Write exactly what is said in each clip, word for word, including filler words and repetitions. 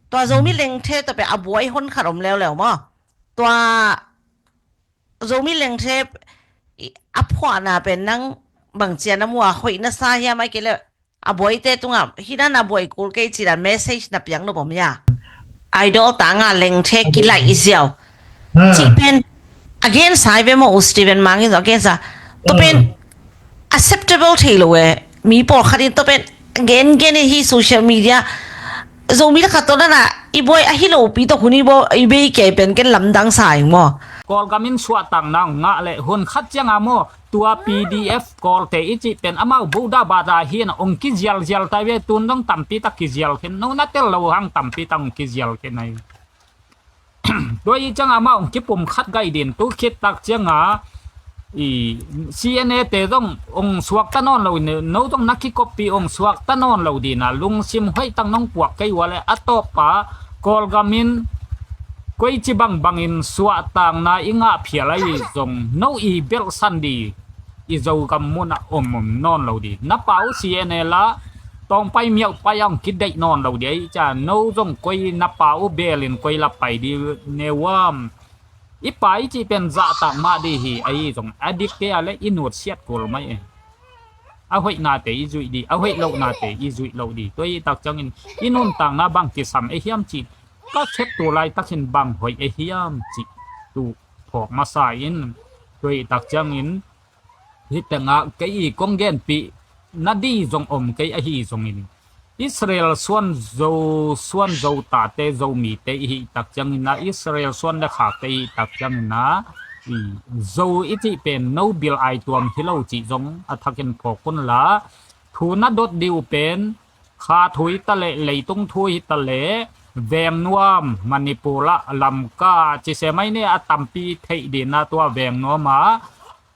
Tua Zomi Lengthe tawh pen a buai hon khat om leuleu maw? Tua Zomi Lengthe a phuahna pen nang bang cian a mua, hoih na sa hiam, ai kei le a buaite tungah hih dan a buai kul kei ci dan message na piak nop om hia? Idol tangah Lengthe kilaih ziau cih pen a gensa hi ve maw, U Stephen Mang in zong a gensa. Tua pen acceptable thei lo e. Mi pawlkhat in tua pen gengen hi social media. Zomi le khat tawh nana i buai ahi lopi tawh hun i bei kei pen ken lamdang sa ing maw? Kawlgam in suahtakna ngah le hun khat cianga maw, tua P D F Kawlte i cih pen amau boda bada hi na ong kizialzial ta ve, tun dong tampi tak kizial khin, no na tel lo hang tampi tak ong kizial khin ai. Tua i cianga amau ong kipum khat gai din tu khit tak cianga i C N A te zong ong suakta nawn lo, no zong na kikoppi ong suakta nawn lo dina lungsim hoih tak nong puak kei ua le a tawpa Kawlgam in koici bangbangin suahtakna i ngah phial ahi zong no i belhsan di i Zogam munah om om nawn lo di. Na pa uh C N A la tawngpai miauhpai a ong kideih nawn lo di ahi ca, no zong koi na pa uh belin koi la pai di neuam. I pa i cih pen zahtak mah di hi ahi zong a dikte a le i nutsiat kul mai e. A hoihnate i zuih di, a hoih lohnate i zuih loh di. Tua i tak ciangin i nuntakna bang kisam e hiam cih ka khet tu laitakin bang hoih e hiam cih tu phawk masa in. Tua i tak ciangin hih tengah kei i kong genpih na di zong om kei ahi zongin Israel suan zo, suan zo tate, zo mite i hih tak ciangin a, Israel suan le khakte i hih tak ciangin a, i zo i cih pen no bil ai tuam hi lo cih zong a thakin phawk un la, thu na dot di uh pen kha thu hi ta le, leitung thu hi ta le, vengnuam, Manipur ah, Lamka, ci se mai ne a tampi theih dina tua vengnuam ah,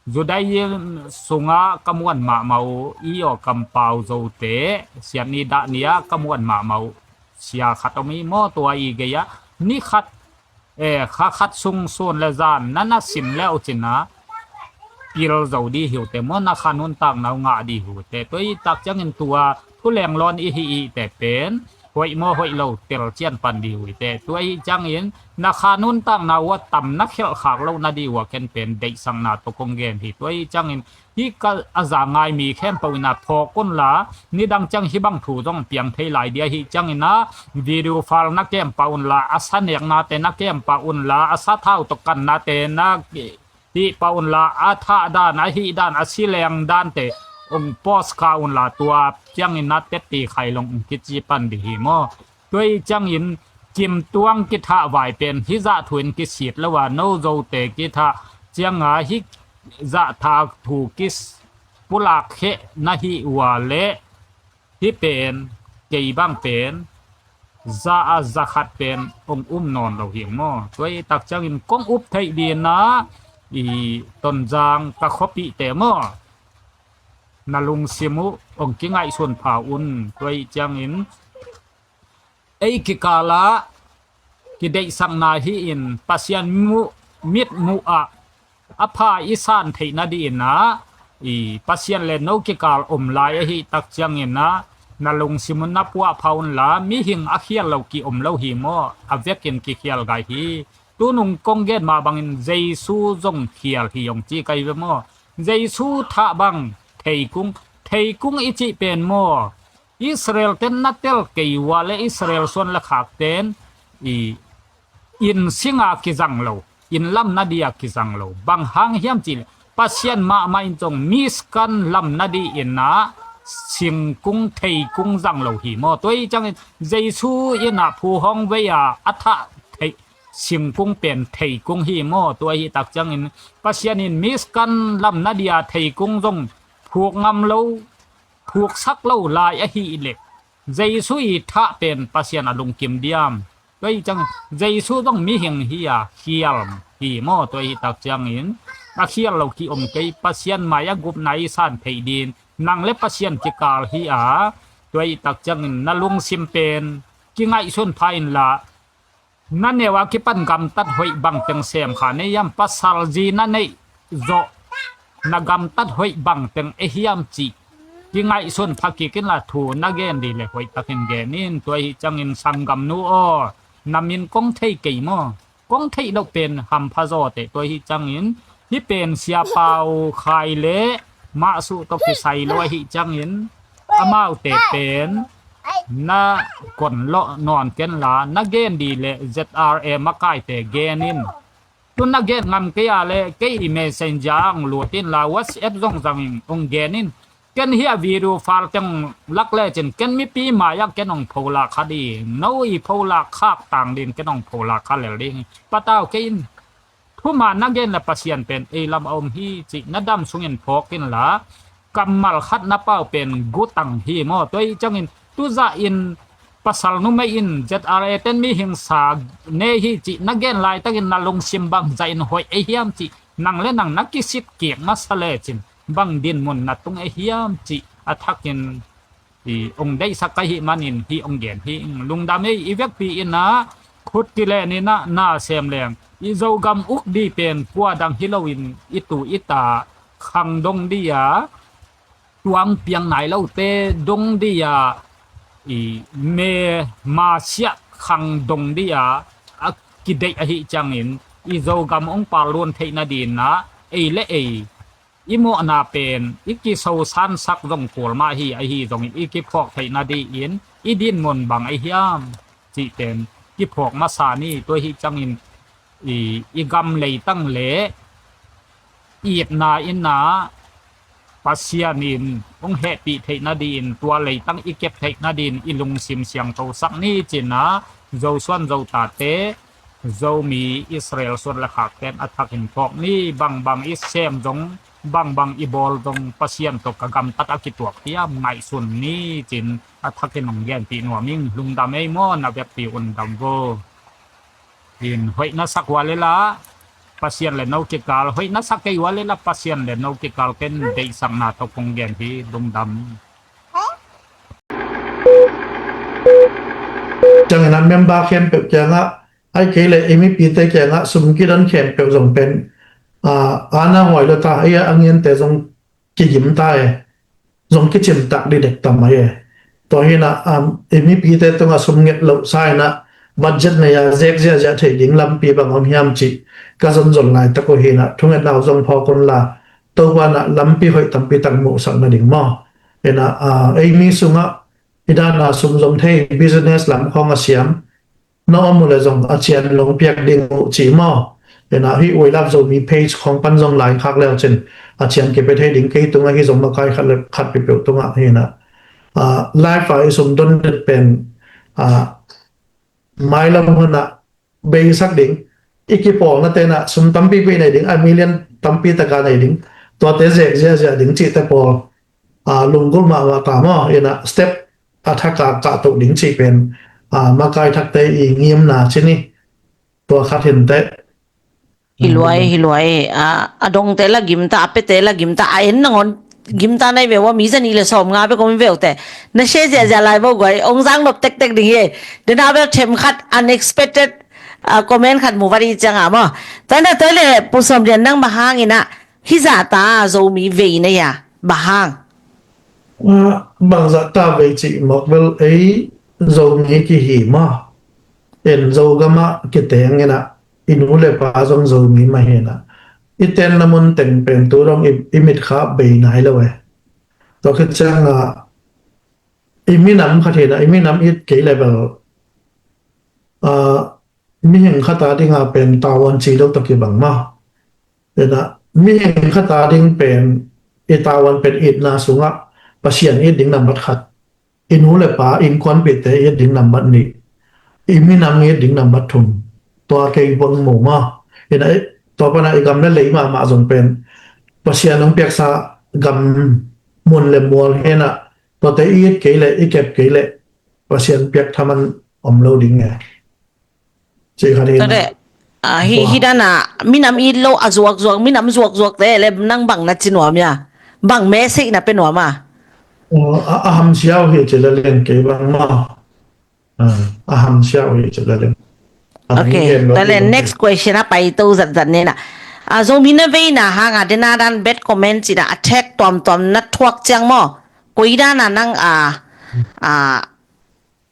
Judaism sungah ka muan mahmah uh, i aw kampau zote, siat ni dah ni ah ka muan mahmah uh. Sia khat om i maw tua i gei ah, ni khat, eh, kha khat sung sun le zan, na na sim le uh cin a, pil zo di hi uh te maw, na kha nuntakna uh ngah di hi uh te. Tua i tak ciangin tua, thu leng lawn i hi i te pen, hoih maw hoih lo tel cian pan di uh i te. Tua i ciangin, na kha nuntakna uh a tam na khelh khak loh na di uh a ken pen deihsakna tawh kong gen hi. Tua i ciangin, hih ka a za ngai mi khempeuh in a phawk un la, nidang ciang hih bang thu zong piang thei lai dia hih ciangin a, video file na kempa un la, a sa neknate na kempa un la, a sa thau tawh kannate na hih pa un la, a thah dan, a hih dan, a si leng dante ong post kha un la, tua ciangin a tetti khai long ong kici pan di hi maw? Tua i ciangin kimtuang kithah vai pen hih zah thu in kisit lo a, no zote kithah cianga hih zah thak thu kis pulak kheh na hih ua le hih pen kei bang pen za a za khat pen ong um nawn lo hi maw? Tua i tak ciangin kong up theih dina i Tonzang ka khuapihte maw? Na lungsim uh ong kingaihsun pha un. Tua i ciangin ei kikal ah kideihsakna hi in Pasian muh, mit muh ah a pha i san theih na di in a, i Pasian le no kikal om lai ahi tak ciangin a, na lungsim un na puah pha un la, mihing a khial lo ki om lo hi maw? A vekin kikhial gai hi. Tunung kong gen mah bangin Jesu zong khial hi ong ci kai ve maw? Jesu thah bang theikung, theikung i cih pen maw? Israel ten na tel kei ua le Israel suan le khak ten i inn singa kizang lo, inn lam na dia kizang lo. Bang hang hiam cih le Pasian mahmah in zong miskan lam na di in a singkung theikung zang lo hi maw? Tua i ciangin Jesu in a phu hong vei a a thah thei singkung pen theikung hi maw? Tua hi tak ciangin Pasian in miskan lam na dia theikung zong phuk ngam lo, phuksak lo lai ahi le Jesu i thah pen Pasian a lungkim diam? Tua i ciang Jesu zong mihing hi a khial hi maw? Tua hi tak ciangin a khial lo ki om kei, Pasian mai a gupna i san theih din nang le Pasian kikal hi a, tua hi tak ciangin na lungsim pen kingaihsun pha in la, na neu a kipan gamtat hoih bangteng sem kha nei hiam? Pasal zi na neih zawh na gamtat hoih bangteng e hiam cih kingaihsun pha kik inla thu na gen dih le hoih takin gen in. Tua hi ciangin sanggamnu aw, na min kong thei kei maw? Kong theih loh pen hampha zaw teh. Tua hi ciangin hih pen Sia Pau Khai le Mah Suh tawh kisai lo ahi ciangin amaute pen na kon lawh nawn kenla, na gen dih le Z R A makaite gen in. Tu na gen ngam kei a le kei i Messenger ah hong lut inla WhatsApp zong zangin hong gen in. Ken hih a video file teng lak lecin ken mipi mai-ah ken hong pholak kha ding. No i pholak khak tang ding, ken hong pholak kha lel ding. Patau kei in. Thuman na gen le Pasian pen ei lam a om hi cih na dam sungin phawk inla, kammal khat na pau pen gutang hi maw? Tua hi ciangin tuzah in pasal numei in Z R A ten mihing sa ne hi cih na gen laitakin na lungsim bangzah in hoih ei hiam cih nang le nang na kisit kik masa lecin bang dinmun na tung ei hiam cih a thakin i ong deihsak ka hih manin hih ong gen hi. Lungdam ei, i vekpi in ah khut kilen in ah na sem leng. I Zogam uk dih pen kua dang hi loin i tu i ta khang dong dih a, tuang piang nai lote dong dih a, i me ma siah khang dong dih a, a kideih ahi ciangin i Zogam ong pal luan theih nadin ah ei le ei i mawhna pen i kisosansak zong kul mah hi, ahi zongin i kiphawk theih nadih in i dinmun bang ahi hiam cih pen kiphawk masa ni. Tua hi ciangin i, i gam leitang le itna in ah Pasian in hong hehpih theih nadin tua leitang i kep theih nadin i lungsim siangthosak ni cin ah Zosuan Zotate, Zomi Israel suan le khakten a thakin phawk ni. Bangbang i sem zong, bangbang i bawl zong Pasian tawh ka gamtat a kituak hiam ngaihsun ni cin a thakin hong genpih nuam ing. Lungdam ei maw, na vekpi un dam vo. In hoih na sak ua le la Pasian le no kikal, hoih na sak kei ua le la Pasian le no kikal ken deihsakna tawh kong gen hi. Lungdam. Ciangin a member khempeuh kiangah, ai kei le i mipite kiangah sum kidon khempeuh zong pen, ah, ana huai lo ta, ei a ngiante zong kigim ta e, zong kicimtak dih dek tam ai e. Tua hi in ah, um, i mipite tungah sum nget loh sa in ah budget nei a zek ziahziah theih ding lampi bang om hiam cih ka zonzon laitak uh hi in ah, thungetna uh zong phawk un la, Topa in ah lampi hoih tampi tak muhsak nading maw. In ah, ah, ei mi sungah i dan a sum zom thei, business lam khawng a siam, na om uh le zong a cian long piak ding uh cih maw. In ah hih We Love Zomi page khawng pan zong lai khak leucin a cian kipia thei ding, kei tungah hi zong makai khat le khat peuhpeuh tungah hi in ah, ah, live a i sum don det pen, ah, mailam hun ah beisak ding, i kipawlnate in ah sum tampipi nei ding, a million tampi taka nei ding, tuate zek ziahziah ding cihte pawl, ah, lunggulh mahmah ta maw. In ah step a thak a kahtoh ding cih pen, ah, makai thakte i ngimna ci ni. Tua khat hi inteh. Hi luai, hi luai. Ah, a dongte la gimta, a piate la gimta, a en nangawn gimta nai ve ua, mi zanih le sawmnga bek om ve uh teh. Na share ziahziah lai vo guai, ong zang nop tektek ding hi. Dena bel them khat unexpected, ah, comment khat mu vat i ciang a maw. Tua na tua le Pu Sawm Lian, nang bang hang in ah hih zah ta Zomi vei na hia, bang hang? Ah, bangzah ta vei cih mawk bel ei Zomi kihi maw. En Zogam ah kiteng in ah i nu le pa zong Zomi mah hi in ah i tenna mun teng pen tu dong i, i mitkha bei nai lo e. Tua khit ciang ah i minam khat hi in ah i minam it kei le bel, ah, mihing khat a ding a pen tavuan ci lo tawh kibang maw. In ah mihing khat a ding pen i tavuan pen itna sungah Pasian it ding nambat khat, i nu le pa innkuanpihte it ding nambat nih, i minam it ding nambat thum. Tua kei bang mu maw. In ah tua pan ah i gam le lei mahmah zong pen Pasian hong piaksa gam, mun le mual hi in ah tuate i it kei le i kep kei le Pasian piak thaman om lo ding e. Cih khat hi in ah. Tua le, ah, hi, hi dan a minam it lo a zuakzuak, minam zuakzuakte le nang bang na ci nuam hia? Bang message na pia nuam a? Oh, a, a hamsiau hi ci le leng kei bang maw. Ah, a hamsiau hi ci le leng. Ah, okay, hi gen lo tua le hi. Next question a pai to zatzat ni in ah. Ah, Zomi na veina hang a dena dan bad comment ci in ah attack tuamtuam na thuak ciang maw, Koi dan a nang a, a,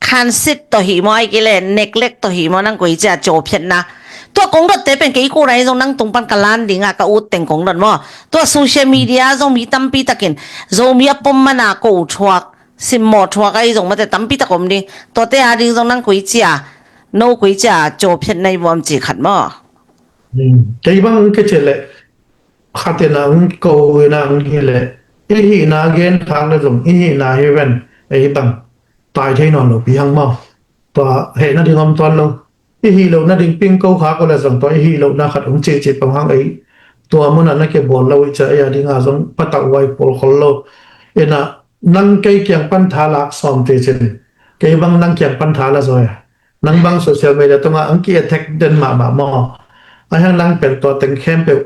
khansit tawh hi maw, ai kei le neglect tawh hi maw, nang koi cia cawphiatna. Tua kong dotte pen kei ko nai zong nang tung pan ka lan ding a ka ut teng kong dot maw. Tua social media zong mi tampi takin Zomi a pom mana ko thuak, simmawh thuak ai zong mate tampi tak om ding. Tuate a ding zong nang koi cia, no koi cia cawphiatna i buam ci khat maw. Hmm. Kei bang kei cia le khat ina ang ko ina ang hi le, i hihna gen khak le zong i hihna hi ven, ei bang tai thei nawn lo pi hang maw. Tua hehna ding om tuan lo. I hih lohna ding ping ko khak ko le zong tua i hih lohna khat om cicip pang hang ei. Tua muna na ke bawl lo i cia ei a dinga zong patauh uai pawl khol lo. Ina nang kei kiang pan tha lak sawm ti cin. Kei bang nang kiang pan tha la zaw e. Nang bang social media tunga ang ki attack den mahmah maw. Ai hang nang pen tua teng khempeuh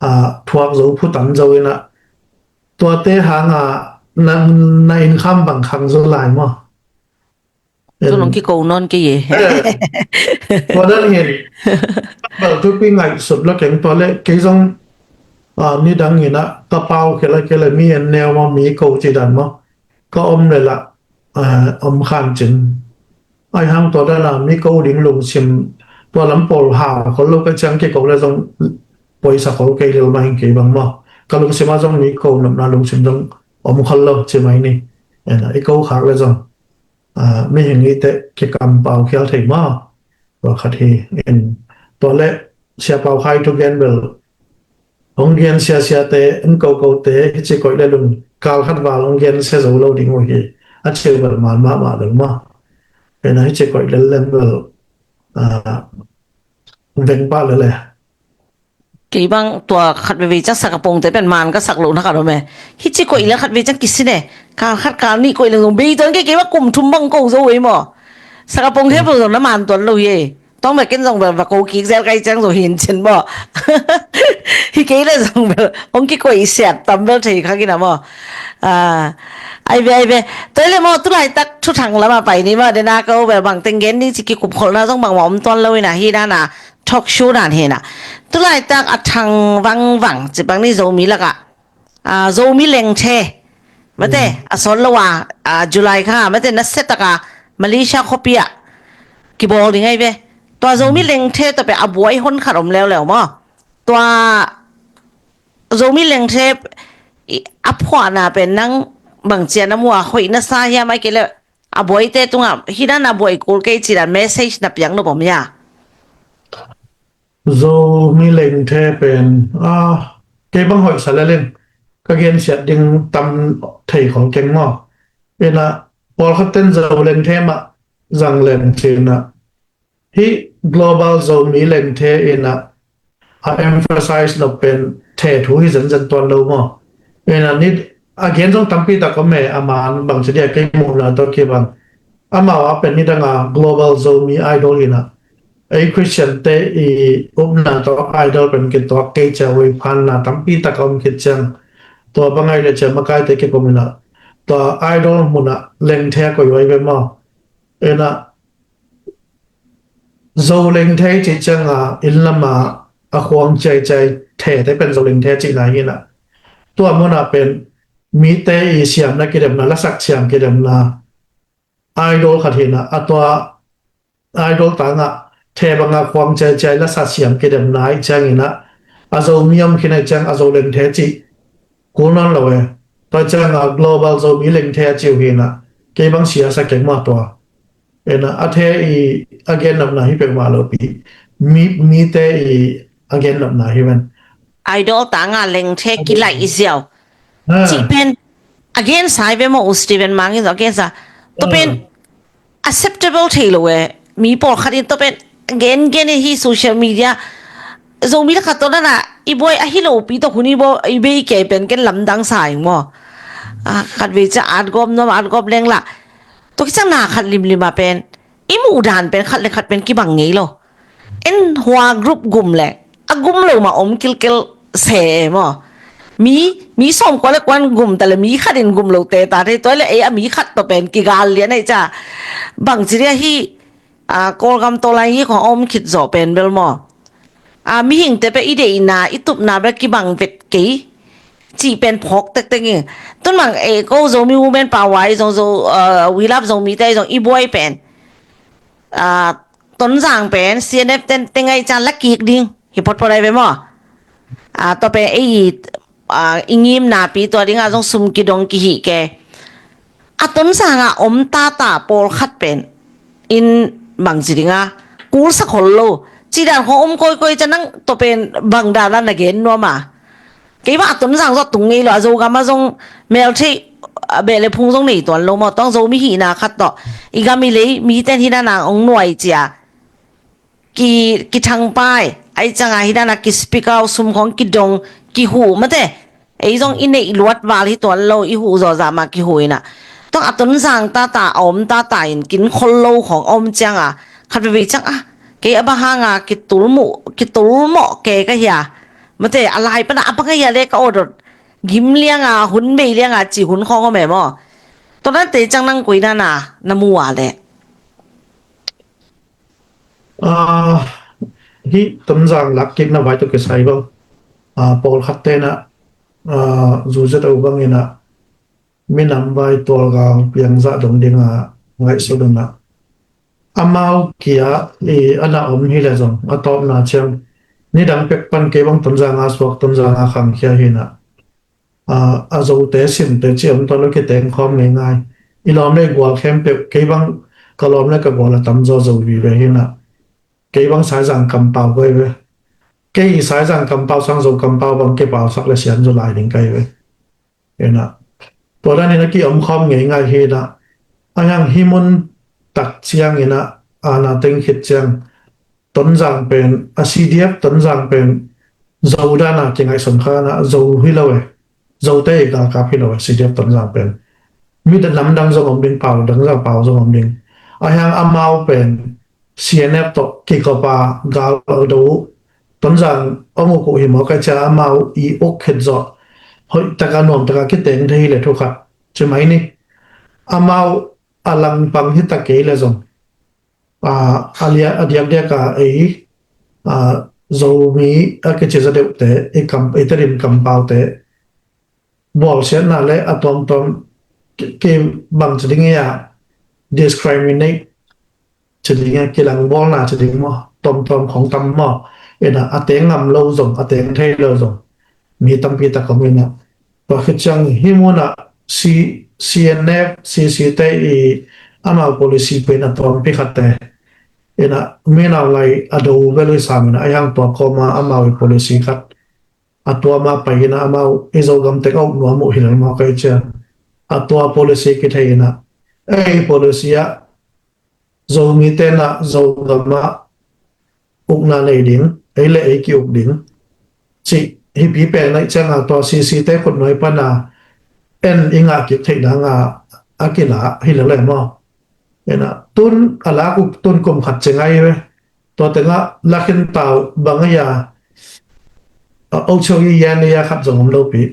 a, thuak zo phutan zo ina tuate hanga na, na inn kham bang khang zo lai maw. Tu nong kiko nawn kei e. Eh, tua dan hin bal thupi ngaihsut lo keng tua le kei zong, a, nidang ina ka pau kei la kei la mi en neu maw mi ko ci dan maw. Ka om le la, eh, om khan cin. Ai hang tua dana mi ko ding lungsim tua lam pawl hau khol lo ka ciang kei ko le zong poisa khol kei lel ma hing kei bang maw. Ka lungsim a zong mi ko nopna lungsim zong om khol lo ci mai ni. Ena, i ko khak le zong, ah, mi hing i te kikam pau khial thei maw. Tua khat hi in tua le Sia Pau Khai thugen bel hong gen sia sia te, hong ko ko te, hici koih le lun kal khat val hong gen sia zo lo ding uh hi. A ceu bel mal mahmah lo maw. Ena hici koih le lem bel, ah, veng pah le le. Kei bang tua khat veve ciang sak a pong te pen man ka sak lo na khat om e. Hici koih le khat veve ciang kisin e. Kal khat kal nih koih le zong bei tuan kei kei bang kum thum bang ko zo ei maw. Sak a pong he bel zong na man tuan lo hi e. Tawng bek ken zong bel va ko kik zel kai ciang zong hin cin maw. Hi kei le zong bel hong kikoih siat tam bel thei kha kina maw. Ah, ai ve, ai ve. Toi le maw, tulaitak thuthang lama pai ni maw, dena ko bel bang teng gen ni ci kikup kholna zong bang maw om tuan lo ina hi dana talk show dan hi na. Tulaitak a thang vangvang ci bang ni Zomi laka. Ah, Zomi lengthe. Mate, a sawt lo a, ah, July kha, mate, na setaka Malaysia khuapi ah kibawl ding ai ve. Tua Zomi lengthe tua pe a buai hon khat om leuleu maw. Tua Zomi lengthe a phuahna pen nang bang cian a mua hoih na sa hiam ai kei le a buaite tungah hi dan a buai kul kei ci dan message na piang lo bom hia. Zomi lengthe pen, ah, kei bang hoih sa le leng ka gensiat ding tam thei khol keng maw. Ina pawlkhat ten Zo lengthe mah zang leng cina. Hi Global Zomi Lengthe ina a emphasize lo pen the thu hi zenzen tuan lo maw. Ina ni a gen zong tampi tak om e, a man bang ci dia kei muhna tawh kibang. Amau a pen nidanga Global Zomi Idol hina. Ei Christian te i upna tawh Idol pen kituak kei cia ui phanna tampi tak a om khit ciang. Tua bangai le cia makai te kipom ina. Tua Idol muna lengthe a koi uai ve maw. Ina Zo lengthe ci cianga inn lama a khuang ciaiciai the te pen Zo lengthe cihna hina. Tua muna pen mite i siamna kidemna, lasak siam kidemna Idol khat hina. A tua Idol tanga the banga khuang ciaiciai lasa siam kidemna i ciangina. A Zomi om khin a i ciang a Zo lengthe cih kul nawn lo e. Tua cianga Global Zomi Lengthe a ciu hina. Kei bang sia sa keng mah tua. Ena a the i a gen nopna hi peuhmah lo pi. Mi, mite i a gen nopna hi ven. Idol tanga lengthe kilaih i ziau. Ah. Cih pen a gen sa hi ve maw, u Steven Mang in a gen sa. Tua pen acceptable thei lo e. Mi pawlkhat in tua pen gen gen in hi social media Zomi lakah tua dana i buai a hi lo pi tua hun i buai i bei kei pen ken lamdang sa ing maw. A, khat vei ciang at gawp nuam, at gawp leng la. Tua kiciang na khat limlim a pen i muh dan pen khat le khat pen kibang ngei lo. En hua group gum le a gum lo ma om kilkel se maw. Mi, mi sawm kua le kuan gum ta le mi khat in gum lo te ta thei tua le ei a mi khat tua pen kigal lian ei ca. Bang ci ria hi, a, Kawlgam tawlai hi khong a om khit zawh pen bel maw. A, mihingte pe i deihna i tupna bel kibang vet kei. cih pen phawk tektek ing. Tun mang e ko Zomi Women Power i zong, Zo, uh, We Love Zomi te i zong i buai pen, uh, Tonzang pen C N F ten teng ai can la kik ding hi photphot ai ve maw? Uh, tua pen ei, uh, i ngim napi tua ding a zong sum kidong kihih ke. A Tonzang a om tata pawlkhat pen in bang ci ding a kulsak hol lo. Ci dan khong om koikoi ca nang tua pen bang dan a na gen nuam a. Kei bang a Tonzang zawh tung ngei lo a Zogam a zong melthei a beh le phung zong nei tuan lo maw tong Zomi hihna khat tawh. I gam i lei mi ten hi na nang ong nuai cia. Ki, ki thangpai, ai canga hi dana ki speak out sum khong ki dong, ki hu mate. Ei zong i neih luat val hi tuan lo, i hu zawzah ma ki hu ina. Tong a Tonzang tata, a om tata in kin khol lo khong om cianga. Khat veve ciang a, kei a bang hanga ki tulmu, ki tulmo ke ka hia. Mate, a lai pana a bang a hia le ka odot. Gim lianga, hun bei lianga, ci hun khong om e maw. Tona te ciang nang kui dana, na mu a le. Ah, hi Tonzang lakkikna vai tawh kisai bang. Ah, pawlkhat tena, ah, zuzet au bang ina minam vai tualgang piangzah dong dinga ngaihsut una. Amau kia i ana om hi le zong, a tawpna ciang. Nidang pek pan kei bang Tonzanga suak, Tonzanga khangkhia hina. Ah, a Zote simte ci om tawh lo kiteng khawm ngeingai. I lawm le gual khempeuh, kei bang ka lawm le ka gual a tamzaw Zo vive hina. Kei bang Saizang kampau koi ve. Kei i Saizang kampau sang Zo kampau bang kei pausak le sian Zo lai ding kai ve. Hina. Tua dan hina ki om khawm ngeingai hina. A hiang hi mun tak ciang ina, a na teng khit ciang. Tonzang pen, a C D F Tonzang pen, Zo dana kingaihsun khana, Zo hi lo e. Zote i galkap hi lo e, C D F Tonzang pen. Mi da namdang zong om ding, pau dang zong pau zong om ding. A hiang amau pen, C N F tawh kikopa gal a do. Tonzang ong uk uh hi maw kai cia amau i uk khit zawh. Hoih taka nuam taka kiteng thei hi le thu khat. Ci mai ni. Amau a langpang hi ta kei le zong. A, a lia, a diakdiak a ei, a, Zomi, a kici za deuhte, ei kam, ei tedim kampaute, bawlsiatna le a tuamtuam, ki, ki bang ci ding ia, discriminate, ci ding ia, kilang bawlna ci ding maw, tuamtuam khong tam maw, ina, a teng ngam lo zong, a teng thei lo zong, mi tampi tak om ina, Tua khit ciang hi muna C-, C N F, C C te i amau policy pen a tuampi khatte. Ina minau lai a do vel i sam ina a hiang tua kawma amau i policy khat. A tuama pai ina amau i Zogam tek a uk nuam uh hi lel maw kai ciang. A tua policy kithei ina. Ei policy ah Zomi tena Zogam ah ukna nei ding, ei le ei ki uk ding. Ci, hipi pen naih cianga tua C C te khutnuai pana en i ngah kik theih danga a kila hi lele maw. Ena, tun a lak uk tun kum khat ci ngai ve. Tua tenga lakhin tau bang a ya, a, ocheu i yan i ya khat zong om lo pi.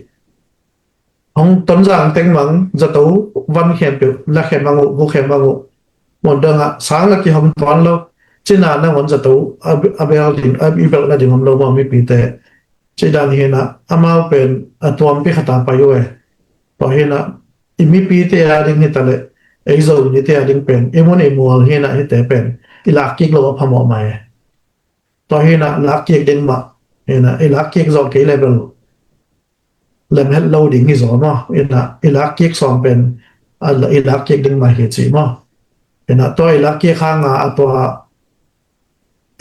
Hong Tonzang teng mang, zato van khempeuh, la khe mang uh, bu khe mang uh. Mon dang ah, sang la kihom tuan lo. Cina nangon zato, a, a bel ding, a, i bel na ding om lo maw mipite. Ci dan hina, amau pen, a tuampi khata pai uh e. Tua hina, i mipite a ding hita le, ei Zomite a ding pen, i mun i mual hina hite pen, i lak kik lo a phamawh mai e. Tua hina, lak kik ding mah, hina, i lak kik zawh kei le bel. Lem het lo ding hi zaw maw. Ina, i lak kik sawm pen, a, i lak kik ding mah hi ci maw. Ina, tua i lak kik hanga, a tua,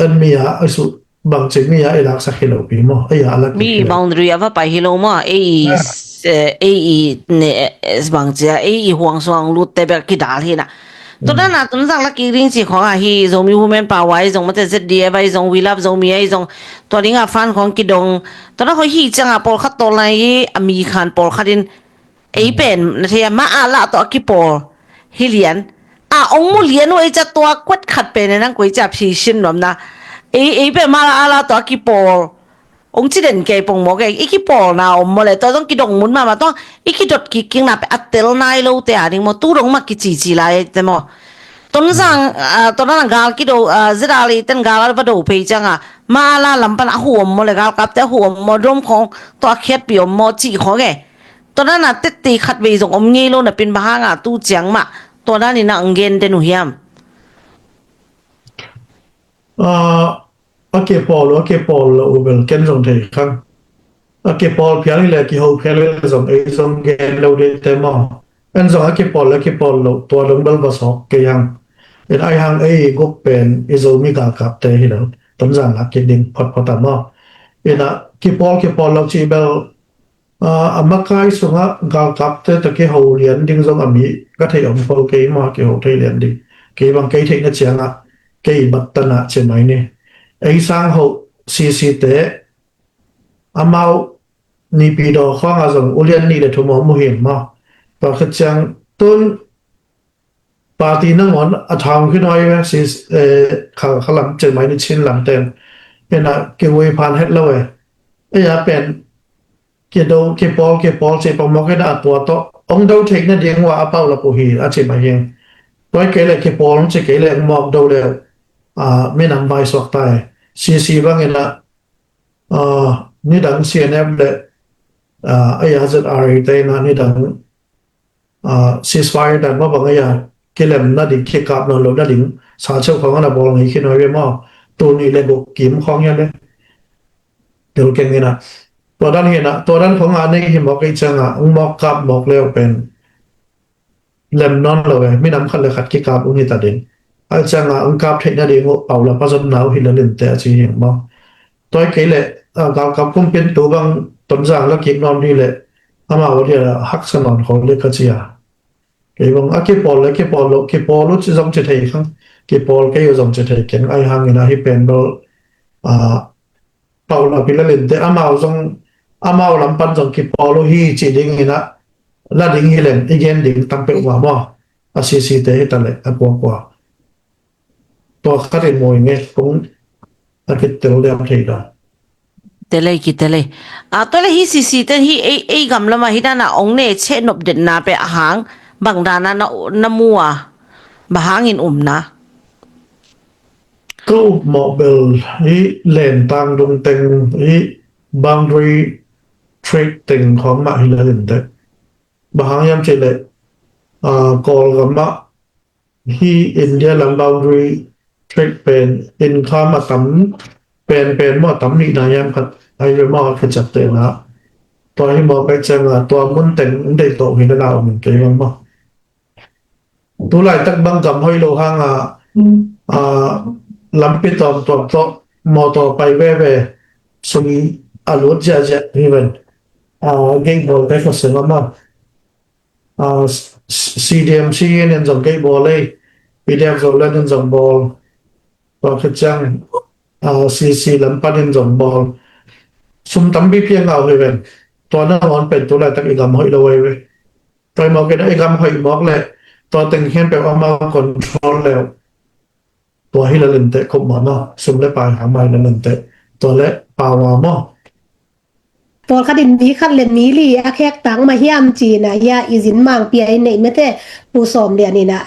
en mi a, a su, bangci mi a, i lak sak hi lo pi maw. Ei a, a lak kik mi hi lo. Boundary a va pai hi lo maw. Ei, ah, eh, ei, ne, eh, bangci a, ei, huang suang lut te bek ki dal hina. Tua dan a Tonzang la kik ding ci khong a hi Zomi Women Power a i zong mate Z D F a i zong We Love Zomi a i zong tua ding a fan khong kidong. Tua dan khong hi ciang a pawlkhat tawlna hi a mi khan pawlkhat in ei pen na thei a ma a lah tawh a kipawl hi lian. A ong mu lian uh ei ca tua kuat khat pen e nang koi ca phi sin nuam na. Ei, ei pen ma a lah tawh a kipawl. Ong ci den kei pong maw kei, i kipawlna om maw le, tua zong kidong mun mahmah tua, i kidot kik kikna pen a tel nai lo te a ding maw, tu dong mah kicici lai te maw. Tonzang, ah, tua dan a gal kido, ah, zidal i ten gal a va do phei ciang a, ma a la lam pan a hu om maw le, galkapte a hu om maw, drom khawng tawh a khiatpih om maw cih khawng e. Tua dan a tette khat vei zong om ngei lo napi in bang hang a tu ciang mah tua dan in a ang gen den uh hiam? Ah, a kipawl uh, a kipawl lo uh bel ken zong thei khang. A kipawl phial hi le kiho phial hi le zong ei zong gen lo ding te maw. En zong a kipawl le kipawl lo tua dong bel va sawk kei hang. In ai hang ei guk pen i Zomi galkapte hi lo. Tonzang lak kik ding photphot a maw. In a kipawl kipawl lo cih bel, ah, a makai sungah galkapte tawh kiho lian ding zong a mi ka thei om ko kei maw, kiho thei lian ding. Kei bang kei theihna ciangah kei bat tanah ci mai ni. Ei sang hoh C C te amau Naypyidaw khawngah zong ulian nih le thum om uh hi maw. Tua khit ciang tun party nangawn a thang khin huai ve si, eh, kha, kha lam ci mai ni, Chin lam teng. Ina kivui phan het lo e. Ei a pen kido, kipawl, kipawl ci pamawk ina a tua tawh ong do theihna ding uh a a paulap uh hi a ci mai hi. Tua kei le kipawl ci kei le ong mawk do le, ah, minam vai suak ta e. C C bang ina, ah, nidang C N F le, ah, A R Z R te ina nidang, ah, ceasefire dan mah bang a, kilemna ding, kikap nawn lohna ding sa cheu khawng a na bawl ngei khin huai ve maw. Tul nih le guk kim khawng hia le. Tul keng ina. Tua dan hi ina, tua dan khawng a nei hi mawk ei ciang a, ong mawk kap mawk le uh pen lem nawn lo e, minam khat le khat kikap ung hi ta ding. Ai ciang a ong kap theihna ding uh paulap a zonna uh hi le linte a ci hi maw. Tua kei le, ah, galkap kumpi in tu bang Tonzang la kik nawn di le amau a dia haksa nawn khol le ka ci a. Kei bang a kipawl le kipawl lo, kipawl uh ci zong ci thei khang, kipawl kei uh zong ci thei keng, ai hang ina hi pen bel, ah, paulap hi le linte amau zong, amau lam pan zong kipawl uh hi ci ding ina la ding hi leng i gen ding tam peuh uh a maw. A C C te hi ta le a kuakua. Tua khat in mawi nge kong a kitel liam thei lo. Telei kitelei. A, tua le hi C C te hi ei, ei gam lamah hi dan a ong ne cheh nop detna pe a hang bang dan a na, na mu a bang hang in umna. Ka up mawh bel hi len tang dung teng hi boundary trade teng khawng mah hi le linte. Bang hang hiam cih leh, ah, Kawlgam ah hi India lam boundary trade pen income a tam penpen maw, a tam nihna hiam khat ahi ve maw, a kiciaptehna. Tua hi maw, pai ciang a tua mun teng in deih tawh hi le na om in kei bang maw. Tu laitak bang gam hoih lo hang a, ah, lampi tawmtuam tawh mawtaw pai veve sum a lut ziahziah hi ven. Ah, gei bawl kai khawsem a maw. Ah, C-, C-, C D M C in zong kei bawl ei, P D F Zoland in zong bawl. Tua khit ciang, ah, C C lam pan in zong bawl. Sum tampi piang ngau hi ven. Tua nangawn pen tu laitak i gam hoih lo ei ve. Tua i mawk in i gam hoih mawk le tua teng khempeuh amau control le uh. Tua hi la lente khop mah maw, sum le pai hang mai la lente. Tua le pau a maw. Pawlkhat in mi khat le mi li a khektak mah hiam ci-in a hia i zin mangpi a i neih mate Pu Sawm Lian in a,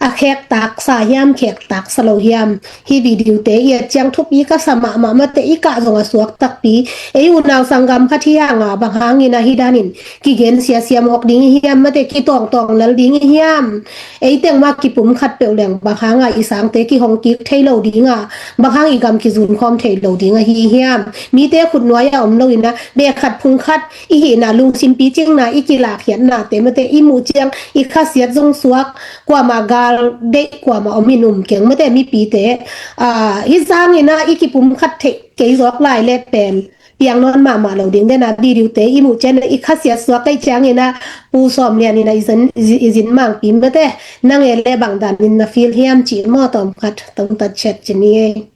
a khektak sa hiam, khektak sa lo hiam? Hi video te i et ciang thupi ka sa mahmah mate, i kah zong a suak takpi. Ei unau sanggam khat hi hang a bang hangin a hi danin kigen siasia mawk ding i hiam mate, kitawngtawng lel ding i hiam? Ei teng mah kipum khat peuh leng bang hang a i sangte kihong kik thei lo ding a, bang hang i gam kizun khawm thei lo ding ahi hiam? Mite khutnuai a om lo in a, beh khat phung khat i hihna, lungsim picingna, i kilakhiatnate mate i muh ciang i khasiat zong suak, kuamah gal deih kuamah om in um keng mate mipite. Ah, hi zangin a i kipum khat theih kei zawk lai le pen piang nawn mahmah lo ding den a, video te i muh ciang a i khasiat suak kei ciangin a, Pu Sawm Lian in a i zin, i zin mangpi mate, nang e le bang danin na feel hiam cih maw, tawm khat tawm tat chet ci ni ei.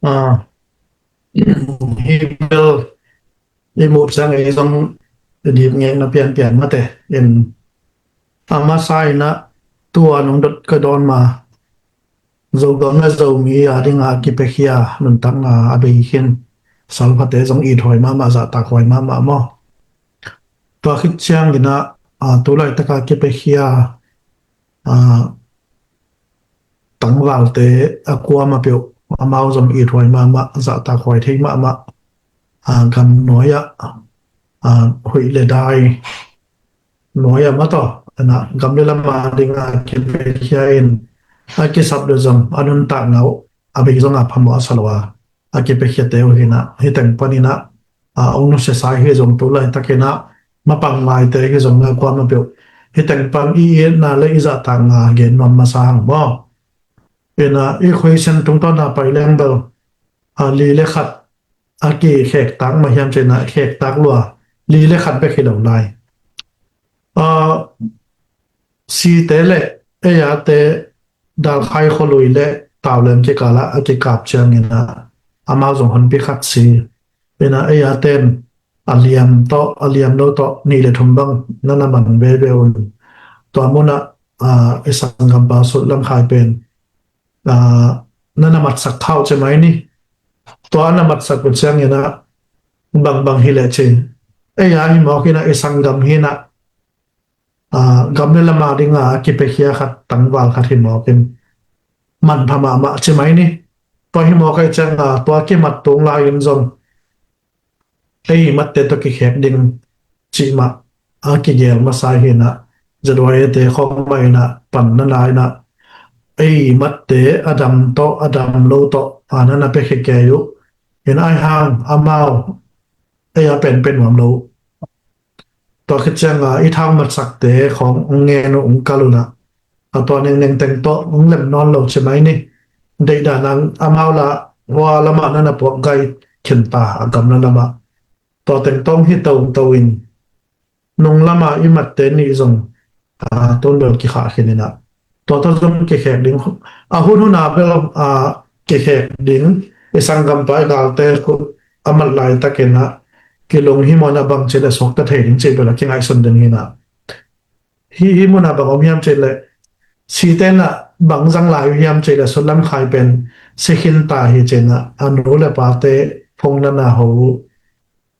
Ah, hi bel i muh ciang ei zong i dip ngekna pianpian mate in, a masa in a tua nong dot ka dawn ma, Zogam le Zomi a ding a kipiakhia nuntakna a bei khin, salphate zong it huai mahmah, zahtak huai mahmah maw. Tua khit ciangin a, a, tu laitak a kipiakhia, a, tangvalte a kuamah peuh amau zong ithuai mahmah, zahtakhuai thei mahmah, a, gam nuai-ah, a, huih le dai nuai-ah mah tawh, ina, gam le lam a dinga kipiakhia in a kisap le zong a nuntakna uh a bei zong a phamawh a sa lo a, a kipiakhiate uh hina, hih teng paninah, a, ong nusiasa hi zong tu laitakinah mapang laite hi zong a kuamah peuh hih teng pan i itna le i zahtakna gen nuam masa hang maw? Ina, i khuaisen tungtawna pai leng bel, a, li le khat a kikhektak mah hiam cina khektak lua, li le khat bek hi lo lai. A, site le ei-ate Dalkhai khualui le Tauleng kikalah a kikap ciangina amau zong honpi khat si. Ina, ei-aten a liam tawh, a liam lo tawh nih le thum bang nana man veve un. Tua munah, a, i sanggampa Sut Lam Khai pen, a, nana matsak khau ci mai ni. Tua ana matsak uh ciangina bangbang hi leh cin, ei-a hi mawk ina, i sanggam hina, a, gam le lam a dinga a kipiakhia khat, tangval khat hi mawkin manpha mahmah ci mai ni. Tua hi mawk ai cianga tua kimat tung lai-in zong ei matte tawh kikhek ding cih mah a kigel masa hina, Z Y A te khawng mah ina panna na ina ei matte a dam tawh a dam lo tawh a nana piakhia kei uh. Ina, ai hang amau ei-a penpen nuam lo. Tua khit cianga i thau matsakte khawng ong ngen uh, ong kal unah, a, tua nengneng teng tawh ong lem nawn lo ci mai ni. Deihdan ang amau la hua lamah nana puak gai khinta a gam la lamah. Tua teng tawh hi toto in nung lama i matte nih zong, a, tun bel kikhah khin ina, tua tawh zong kikhek ding. A hun huna bel, a, kikhek ding. I sanggampa i galte khut a mat laitakina kilung hi mawna bang ci le suakta thei ding cih bel a kingaihsun ding hina. Hi, hi muna bang om hiam cih le, sitena bang zang lai uh hiam cih le, Sut Lam Khai pen si khinta hi cina a nu le pate phung nana ho uh.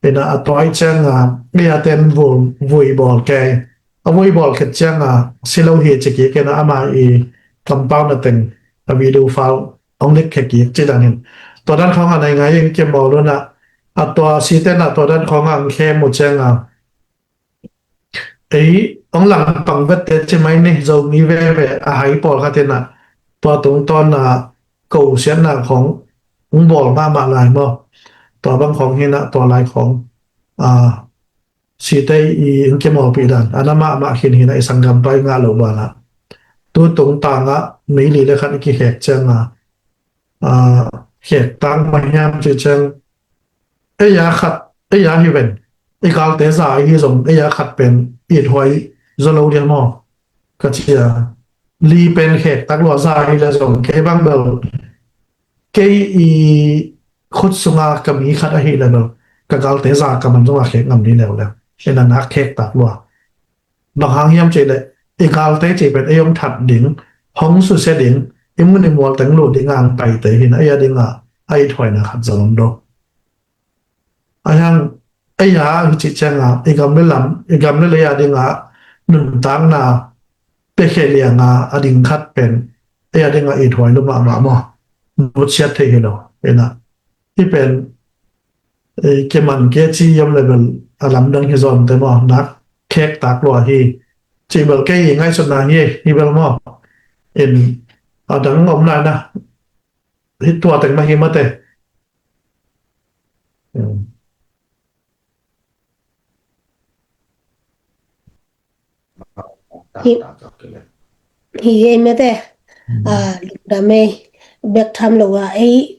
Ina, a tuai cianga ei-aten vui, vui bawl kei. A vui bawl khit cianga si lo hi ci kik ina ama i kampauna teng a video file ong lik khe kik ci dan hin. Tua dan khawng a nai ngai ing kimawl una, a tua sitena tua dan khawng a ang khe mu cianga ei ong langpang vette ci mai ni. Zomi veve a hai pawlkhat ina tua tungtawna kosiatna khawng ong bawl mahmah lai maw? Tua bang khawng hina, tua lai khawng, a, site i ong kimawlpih dan a na mahmah khin hina, i sanggampa i ngah loh banah. Tu tungtangah meili le khat i kikhek cianga, a, khektak mah hiam cih ciang, ei-a khat, ei-a hi ven, i galte za ahi zong ei-a khat pen ithuai zaw lo dia maw? Ka cia, li pen khektak lua za ahi le zong kei bang bel, kei i khut sunga ka mi khat ahi le bel, ka galte za ka man zonga khek ngam ni leuleu. Ina, nak khektak lua. Bang hang hiam cih le, i galte cih pen ei ong that ding, hong susia ding, i mun i mual teng lut dinga ang paite hina, ei-a dinga a ithuaina khat zong om lo. A hiang, ei-a hi cih cianga i gam le lam, i gam le lei a dinga nuntakna piakhia lianga a ding khat pen ei-a dinga ithuai lo mahmah maw? Nutsiat thei hi lo. Ina, hi pen, e, kiman kei ci yam le bel a lamdang hi zawnte maw, nak khektak lua hi. Ci bel kei i ngaihsutna hi, hi bel maw? In, a dang om lai na, hi tua teng mah hi mate. Hi, hi ei mate. A, lungdam ei, bek tham lo a, ei,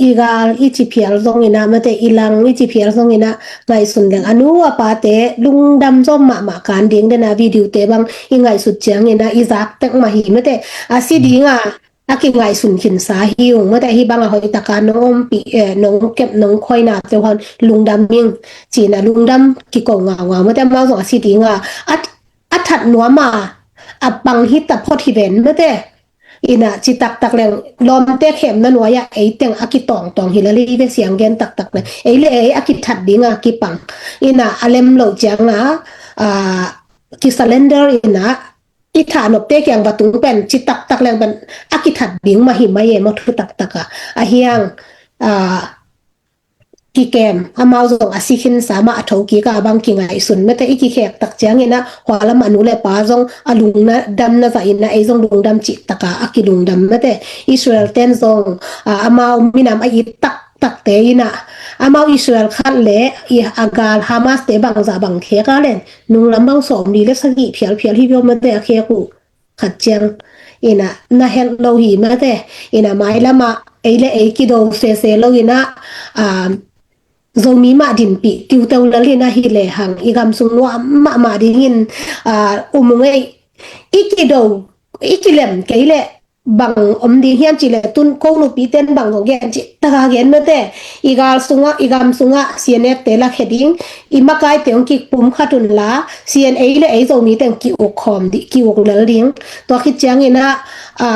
i gal i ci phial zongina mate, i lang i ci phial zongina ngaihsun leng a nu a pate lungdam zom mahmah kan ding dena video te bang i ngaihsut ciangina i zak tek mah hi mate. A si dinga a kingaihsun khinsa hi ung mate, hi banga hoih taka nong ompih, eh, nong kep nong khuaina te hon lungdam ing cina lungdam kiko ngaungau mate, amau zong a si dinga a, a that nuama a pang hi taphot hi ven mate. Ina ci taktak leng lawmte khemna nuaia eiteng a kitawngtawng hi le lei ve siang gen taktak leng ei le ei a kithat dinga kipang. Ina a lem lo cianga, a, kisurrender ina i thahnopte kiang va tung pen ci taktak leng pen a kithat ding mah hi mai e maw, thu taktak a. A hiang, a, kikem, amau zong a si khinsa mah a tho kik a bang kingaihsun mate, i kikhek tak ciangin ah hua lam a nu le pa zong a lungdam na zah in ah ei zong lungdam cih tak a a kilungdam mate. Israel ten zong, a, amau minam a it taktakte in ah amau Israel khat le i a gal Hamas te bangzah bang khek a len nunglam bang sawmli le sagih phialphial hi viau mate a khek uh. Khat ciang in ah na het lo hi mate, in ah mailam ah ei le ei kido sese lo in ah, a, Zomi mah dinpih kiu teu lel in ah hi lehang i gam sung nuam mahmah dingin, a, um ung ei. I kido, i kilem kei leh bang om ding hiam cih leh tun ko nupi ten bang zong gen cih tak a gen mate. I gal sungah, i gam sungah C N F te lakhia ding, i makaite hong kipumkhat un la, C N A le ei Zomite hong ki-uk khawm ding, ki-uk lel ding. Tua khit ciangin ah, a,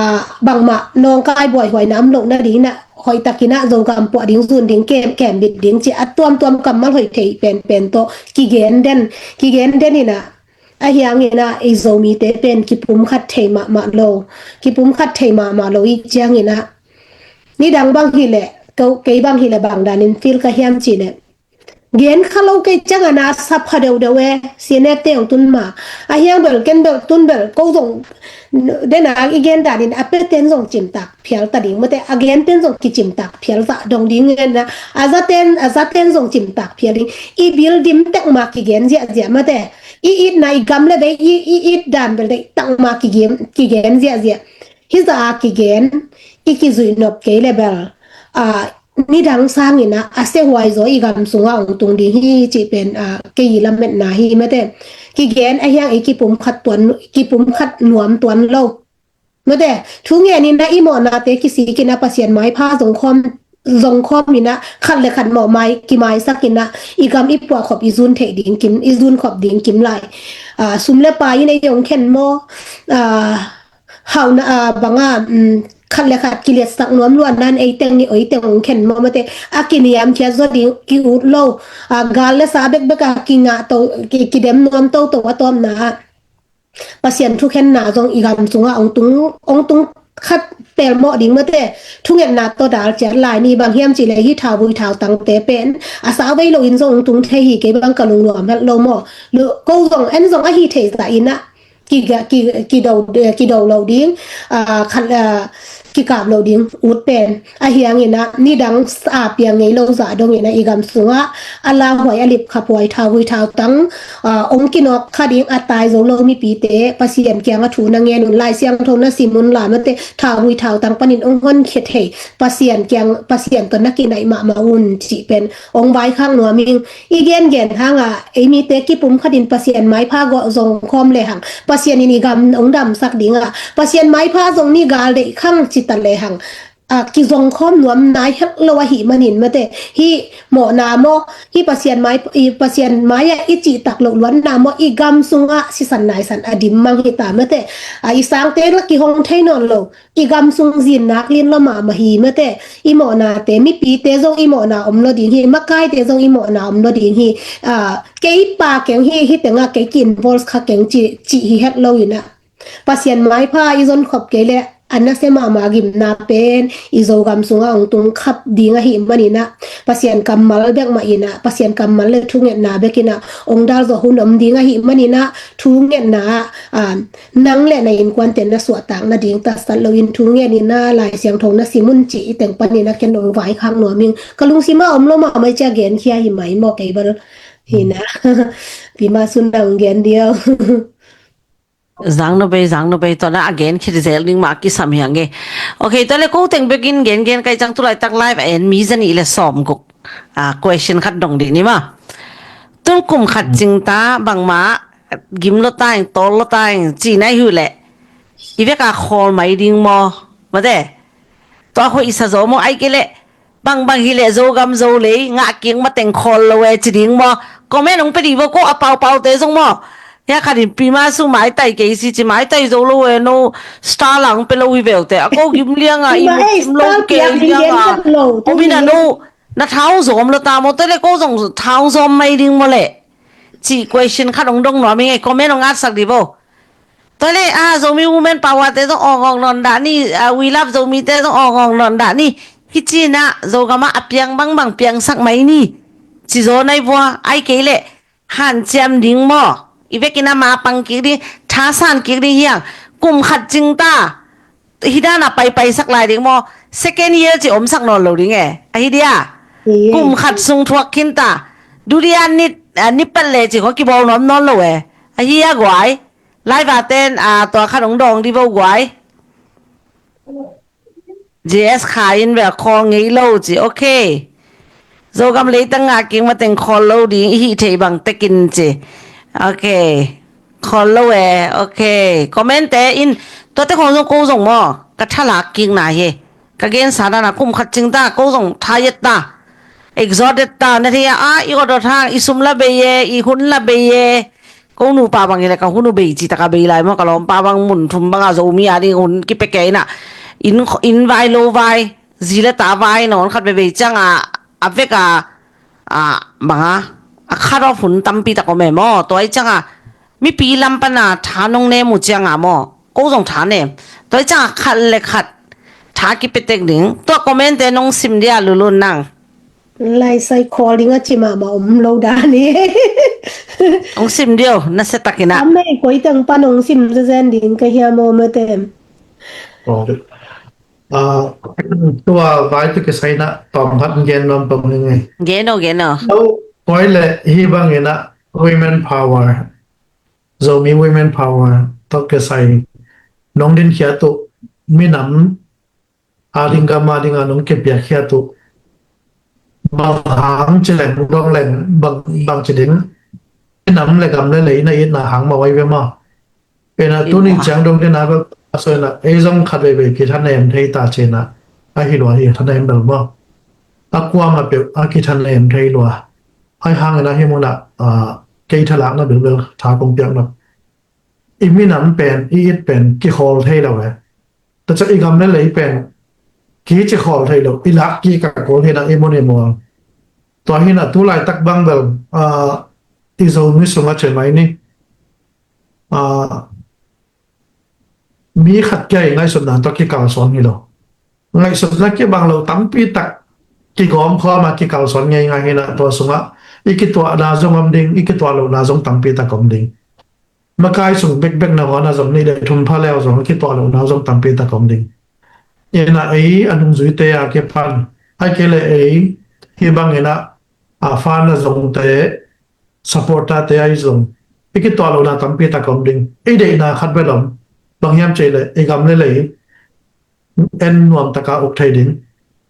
bangmah nawngkai buaihuaina om loh nadingin ah hoihtakin ah Zogam puah ding, zun ding, kem, kembit ding cih a tuamtuam kammal hoih thei penpen tawh kigen den, kigen den in ah, a hiangin ah ei Zomite pen kipumkhat thei mahmah lo, kipumkhat thei mahmah lo i ciangin ah nidang bang hi leh, ko, kei bang hi leh bang danin feel ka hiam cih leh gen kha lo kei ciang a na sa pha deuhdeuh e, C N F te hong tun ma. A hiang bel ken bel tun bel ko zong den a i gen danin a pe ten zong cimtak phial ta ding mate, a gen ten zong kicimtak phial zah dong ding ngen na, a za ten, a za ten zong cimtak phial ding. I bil dim tek ma kigen ziahziah mate, i itna i gam le vei i, i it dan bel deih tak ma kigen, kigen ziahziah. Hi zah a kigen, i kizuih nop kei le bel, a, nidang sangin ah a sehuai zaw i gam sungah hong tung ding hi cih pen, a, kei i lametna hi mate. Kigen a hiang i kipumkhat tuan, kipumkhat nuam tuan lo mate. Thu ngenin ah i mawhnate kisikin ah Pasian maipha zong khawm, zong khawmin ah khat le khat mawh mai, kimaisakin ah i gam i puahkhop i zun theih ding kim, i zun khop ding kim lai. A, sum le pai in ei hong khen maw, a, hauhna, a, banga, um, khat le khat kiliatsak nuam luatna in ei teng ni oi teng hong khen maw mate. A kiniamkhiat zaw ding ki-ut lo, a, gal le sa bekbek a kingah to, ki, kidem nuam toto a tawpna ah Pasian thukhenna zong i gam sungah hong tung, hong tung khat pelmawh ding mate. Thungetna tawh dal ciat lai ni, bang hiam cih leh hih thauvui thautangte pen a sa vei loin zong hong tung thei hi, kei bang ka lungnuam het lo maw. Lu-, ko zong en zong a hi thei zah in ah ki, ki, kido, kido lo ding, a, khat, a, kikap lo ding ut pen. A hiangin ah nidang a piang ngei lo zah dongin ah i gam sungah a lauhuai, a lipkhaphuai, thauvui thautang, a, hong kinawk kha ding a tai zo lo mipite Pasian kiangah thu na ngen un, Lai Siangtho na sim un, la mate, thauvui thautang panin hong honkhia thei Pasian kiang, Pasian tawh na kinaih mahmah un cih pen hong vaikhak nuam ing. I gengen hangah ei mite kipumkhatin Pasian maipha gawh zongkhawm lehang Pasian in i gam hong damsak dingah, Pasian maipha zong ni gal deih khang cita lehang, a, kizongkhawm nuam nai het lo ahih manin mate, hih mawhna maw, hih Pasian mai, i Pasian mai-ah i cihtak loh luatna maw, i gam sungah sisan naisan a dim mang hi ta mate. A, i sangte la kihong thei nawn lo, i gam sung zin nak lin lo mahmah hi mate. I mawhnate, mipite zong i mawhna om lo ding hi, makaite zong i mawhna om lo ding hi. A, kei pa keng hi, hih tengah kei ki-involve kha keng cih, cih hi het lo inah, Pasian maipha i zonkhop kei leh a nasia mahmah gimna pen i Zogam sungah hong tung khap ding ahih maninah, Pasian kammal bek mah inah, Pasian kammal le thungetna bek inah hong dal zawh hun om ding ahih maninah, thungetna ah, a, nang le na innkuante na suahtak nading tatsat loin thunget inah Lai Siangtho na sim un cih i teng paninah ken hong vaikhak nuam ing. Ka lungsimah om lo mahmah i cia genkhia hi mai maw kei bal hinah. Pi mah sun nang gen diau. Zang no bei, zang no bei, tua na a gen khit zel ding mah kisam hiang e. Ok, tua le ko teng bekin gen gen kai cang, tulaitak live a en mi zanih le sawm guk. A, question khat dong dih ni ma. Tun kum khat cing ta bangmah gim lo ta ing, tawl lo ta ing ci nai hi uh leh i vek a khawl mai ding maw? Mate. Tua hoih sa zaw maw, ai kei leh bangbang hi leh Zogam Zolei ngah kik mateng khawl lo e ci ding maw? Comment hong pia dih vo ko a paupaute zong maw. Hia khat in Pi Masu maitai kei si ci, maitai zo lo e, no star la hong pia lo hi veu te. A ko gim liang a i muk gim lo kei liang a. Om ina no na thau zom lo ta maw, te le ko zong thau zom mai ding maw leh. Ci question khat hong dong nuam ing e, comment hong atsak dih vo. Tua le a Zomi Women Power te zong awng awng nawn dah ni, a We Love Zomi te zong awng awng nawn dah ni. Hi ci-in ah Zogam ah a piang bangbang piangsak mai ni. Ci zaw nai vua, ai kei leh hanciam ding maw? I vekin a ma pang kik ding, thasan kik ding hiang. Kum khat cing ta. Hi dan a paipaisak lai ding maw? Second year ci omsak nawn lo ding e. Ahi dia. Kum khat sung thuak khin ta. Duria nit, a, nit pat le ci kho kibawl nuam nawn lo e. Ahi a guai. Live a ten, a, tua khat hong dawng di vo guai. J S Kha in bel khawl ngei lo ci, ok. Zogam leitang a kik mateng khawl lo ding i hih theih bang tekin ci. Ok. Khawl lo e, ok. Comment te in, tuate khong zong ko zong maw? Ka thalak kikna hi. Ka gensa dan a kum khat cing ta, ko zong tha yet ta. Exhausted ta, na thei a, a, i awt awt hang, i sum la bei e, i hun la bei e. Ko nupa bang hi le ka hun uh bei ci taka bei lai maw, ka lawmpa bang mun thum banga Zomi a ding hun kipia kei na. Inn, inn vai lo vai, zi le ta vai nawn khat veivei cianga, a veka, a, banga, a cut off hun tampi tak om e maw. Tua i cianga, mipi lam pana tha nong nem uh cianga maw. Ko zong tha nem. Tua i cianga khat le khat, tha kipia tek ding. Tua comment te nong sim dia lulun nang. Lai sai khawl ding a ci mahmah om lo dan hi. Hong sim dio, na se takin ah. Amei koi teng pan hong sim zezen ding ka hiam aw maw tem. Tua vai tu kisai na tawm khat gen nuam pong hi nge. Gen aw, gen aw. Lo koi le hi bangin ah women power, Zomi women power tawh kisai nong din khia tu minam a ding gam a ding a nong kipiak khia tu bang hang ci leng dong leng bang, bang ci ding. Nam le gam le lei na itna hang ma wai ve maw? Ina tuni ciang dong dena bel a soi na ei zong khat veivei kithanem thei ta cina a hi lua hi thanem bel maw? A kuama peuh a kithanem thei lua. Ai hangin a hi muna, a, kei thalakna bilbel tha kong piakna. I minam pen, i it pen kikhawl thei lo e. Tua ciang i gam le lei pen kici khawl thei lo, i lak kik a kul hi na i mun i mual. Tua hi na tu laitak bang bel, a, i Zomi sungah cemai ni, a, mi khat kia i ngaihsutna tawh kikalsuan hi lo. Ngaihsutna kibang lo tampi tak kigawm khawm a kikalsuan ngei ngai hi na tua sungah i kituahna zong om ding, i kituah lohna zong tampi tak om ding. Makai sung bekbek na huan a zong nih le thum pha leu zong kituah lohna zong tampi tak om ding. Ina ei a nungzuite a kipan ai kei le ei hi bangin ah a fan a zongte supporter te ai zong i kituah lohna tampi tak om ding. Ei deihna khat bel om bang hiam cei le ei gam le lei en nuam taka uk thei ding.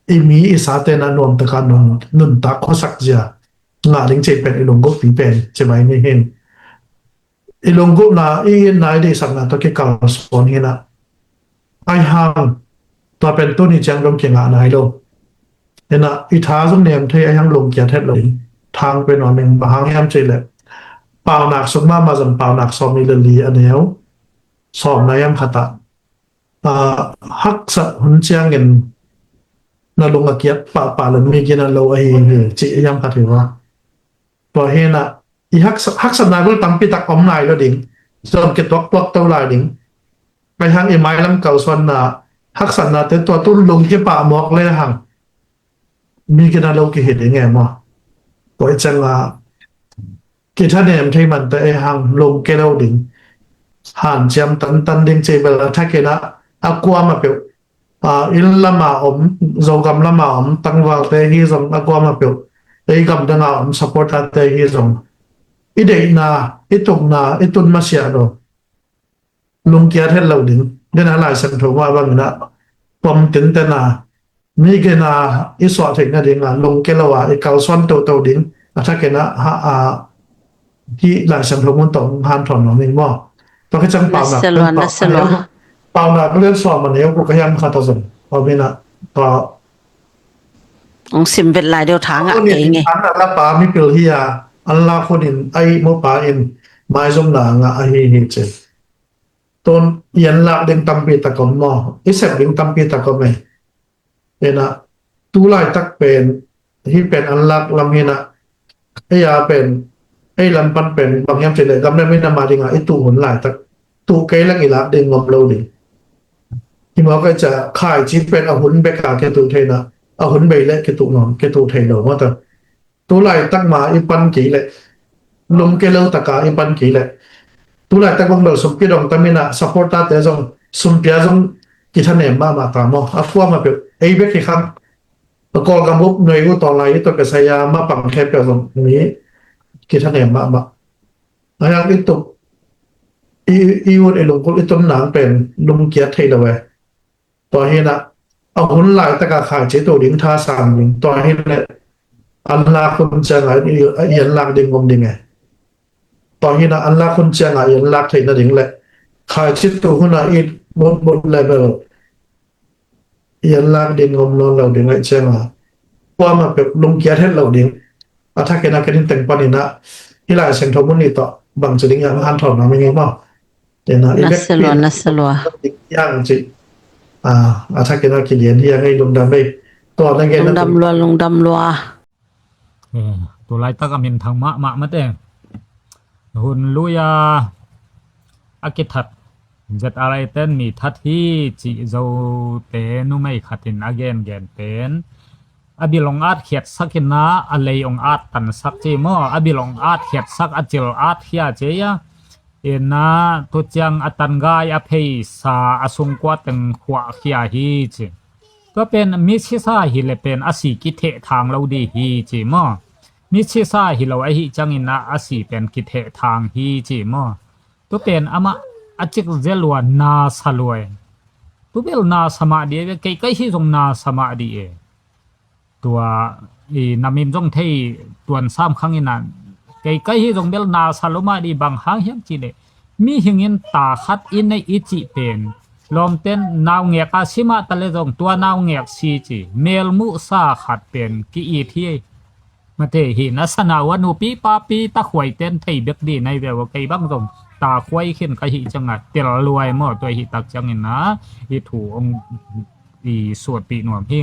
I mi i sa tena nuam taka nun, nuntak khuasak zia ngah ding cei pen i lunggulhpi pen cemai ni hin. I lunggulhna, i itna, i deihsakna tawh kikalsuan hi na. Ai hang tua pen tuni ciang dong kingah nai lo. Ina i tha zong nem thei ai hang lungkiat het lo ding. Thang pen nuam ing bang hang hiam cei le. Paunak sung mahmah zong paunak sawm nih le li a neu sawm na hiam khat ah, a, haksat hun ciangin na lung a kiat pahpah le mi gina lo ahi hi ci hiam khat hi va. Tua hi na i haksa, haksatna bel tampi tak om nai lo ding. Zong kituaktuak to lai ding. Ai hang i mailam kalsuanna haksatnate tua tu lung kipah mawk le hang mi kina lo kihi ding e maw? Tua i cianga kithanem thei mante ei hang lungke lo ding. Hanciam tantan ding cei bel a thakin ah a kuama peuh, a, inn lama om, Zogam lama om tangvalte hi zong a kuama peuh, ei gam danga om supporterte hi zong i deihna, i tukna, i tun masiah lo. Lungkiat het lo ding. Dena Lai Siangtho mah bangin ah pom tenten a mi gena i suah theihna dinga lungke lo a i kalsuan toto ding a thakin ah ha a hi Lai Siangtho mun tawh hanthawn lo ning maw? Tua khit ciang paunak paunak lian suam a neu ko ka hiam khat a zong pawmin ah tua hong sim vet lai deuh thang ah kei ngei. An a lapa mipil hi a an lak hunin a ihmupa in maizumna ngah ahi hi ci. Tun i an lak ding tampi tak om maw? I sep ding tampi tak om e. Ina tu laitak pen hi pen an lak lam hina ei a pen ei lam pan pen bang hiam cih leh gam le minam a dinga i tuh hun laitak tuh kei leng i lak ding ngom lo ding. Hi mawk a, cia khaici pen a hun bek a kituh thei na, a hun bei leh kituh ngom, kituh thei lo mawk ta. Tu laitak ma i pan kei leh, lum kei lo taka i pan kei leh, tu laitak bang bel sum kidong tam in a, supporter te zong, sum pia zong kithanem mahmah ta maw. A kuamah peuh, ei bek hi khang, a Kawlgam up nuai uh tawn lai i tawh ka sai a, ma pang khe peuh zong mi kithanem mahmah. A hiang i tup, i, i ut i lungkul i tun nang pen lum kiat thei lo e. Tua hi na, a hun laitak a khaici tuh ding thasan ding. Tua hi leh an lak hun ciang a i, i an lak ding ngom ding e. Tua hi na, an lak hun ciang a i an lak theih nading leh khaici tuh hun a i mut mut leh bel i an lak ding ngom nawn lo ding ahih ciang a, kuamah peuh lum kiat het lo ding. A thak in a ken in teng pan in a, hih Lai Siangtho mun nih tawh bangci ding hiam hanthawn nuam ing ei maw. Tena i vekpi nasia lua, nasia lua. Hiang ci. A, a thak in a kigen hiang ei, lungdam ei. Tua na gen na lungdam lua, lungdam lua. Eh, tu laitak a minthang mahmah mate. Hun lui a, a kithat Z R A ten mi that hi cih Zote numei khat in a gengen pen, a bil hong atkhiatsak in a, a lei hong attansak ci maw, a bil hong atkhiatsak, a cil atkhia ci a. In a, tu ciang a tangai a pheisa a sungkua teng khuahkhia hi ci. Tua pen mi sisa hi leh pen a si kithehthang lo ding hi ci maw. Mi sisa hi lo ahih ciangin a, a si pen kithehthang hi ci maw. Tu pen amah a cik zia lua, nasa lua e. Tu bel nasa mah ding e, kei kai hi zong nasa mah ding e. Tua i na min zong thei tuan sam khang in a, kei kai hi zong bel nasa lo mah ding, bang hang hiam cih leh mihing in ta khat i neih i cih pen, lawmten naungek a si mah ta leh zong tua naungek si ci, melmuhsa khat pen ki-it hi. Mate hi na, sana ua nupi papi ta khuaiten thei bek ding nai ve ua, kei bang zong ta khuai khin ka hih ciang a tel lua e maw. Tua hih tak ciangin a i thu hong i suatpih nuam hi.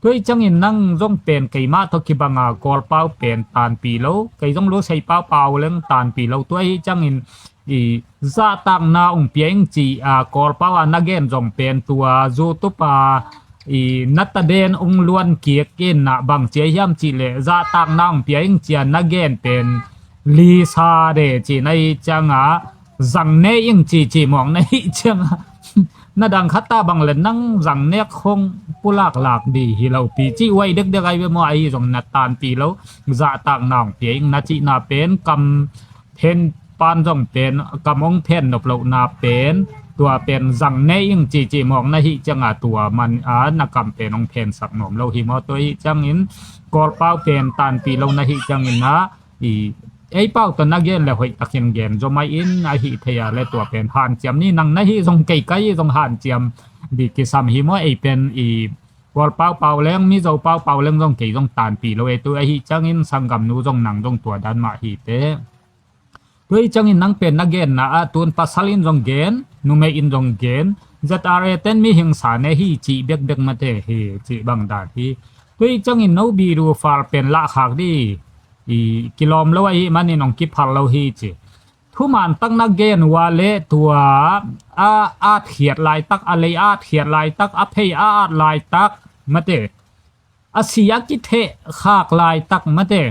Tua hih ciangin nang zong pen keimah tawh kibang a Kawlpau pen tanpih lo, kei zong Lusei paupau leng tanpih lo. Tua hih ciangin i zahtakna hong pia ing ci a, Kawlpau a na gen zong pen tua YouTube a i na taden hong luan kik in a, bang ci hiam cih leh zahtakna hong pia ing ci a na gen pen lisa de ci na hih ciang a, zang ne ing ci ci mawk na hih ciang a, na dang khat ta bang leh nang zang nek hong pulaklak ding hi lo pi ci uai dekdek ai ve maw. Ahi zong na tanpih lo, zahtakna hong pia ing na cihna pen kam phen pan zong pen, kam hong phen nop lohna pen, tua pen zang ne ing ci ci mawk na hih ciang a, tua man a na kam pen hong phensak nuam lo hi maw. Tua hih ciangin Kawlpau pen tanpih lo na hih ciangin a, i ei pau tawh na gen leh hoih takin gen zaw mai in, ahih thei a leh tua pen hanciam ni, nang na hih zong kei kai zong hanciam ding kisam hi maw. Ei pen i Kawlpau pau leng, Mizo paupau leng zong kei zong tanpih lo e. Tua ahih ciangin sanggamnu zong nang zong tua dan mah hi te. Tua ahih ciangin nang pen na genna ah tun pasal in zong gen, numei in zong gen, Z R A ten mihing sa ne hi cih bekbek mate hi cih bang dan hi. Tua ahih ciangin no video file pen lahkhak ding i kilawm lo ahih manin hong kiphal lo hi ci. Thuman tak na gen uh a leh tua a atkhiat laitak, a lei a atkhiat laitak, a phei a at laitak mate, a si a kithehkhak laitak mate,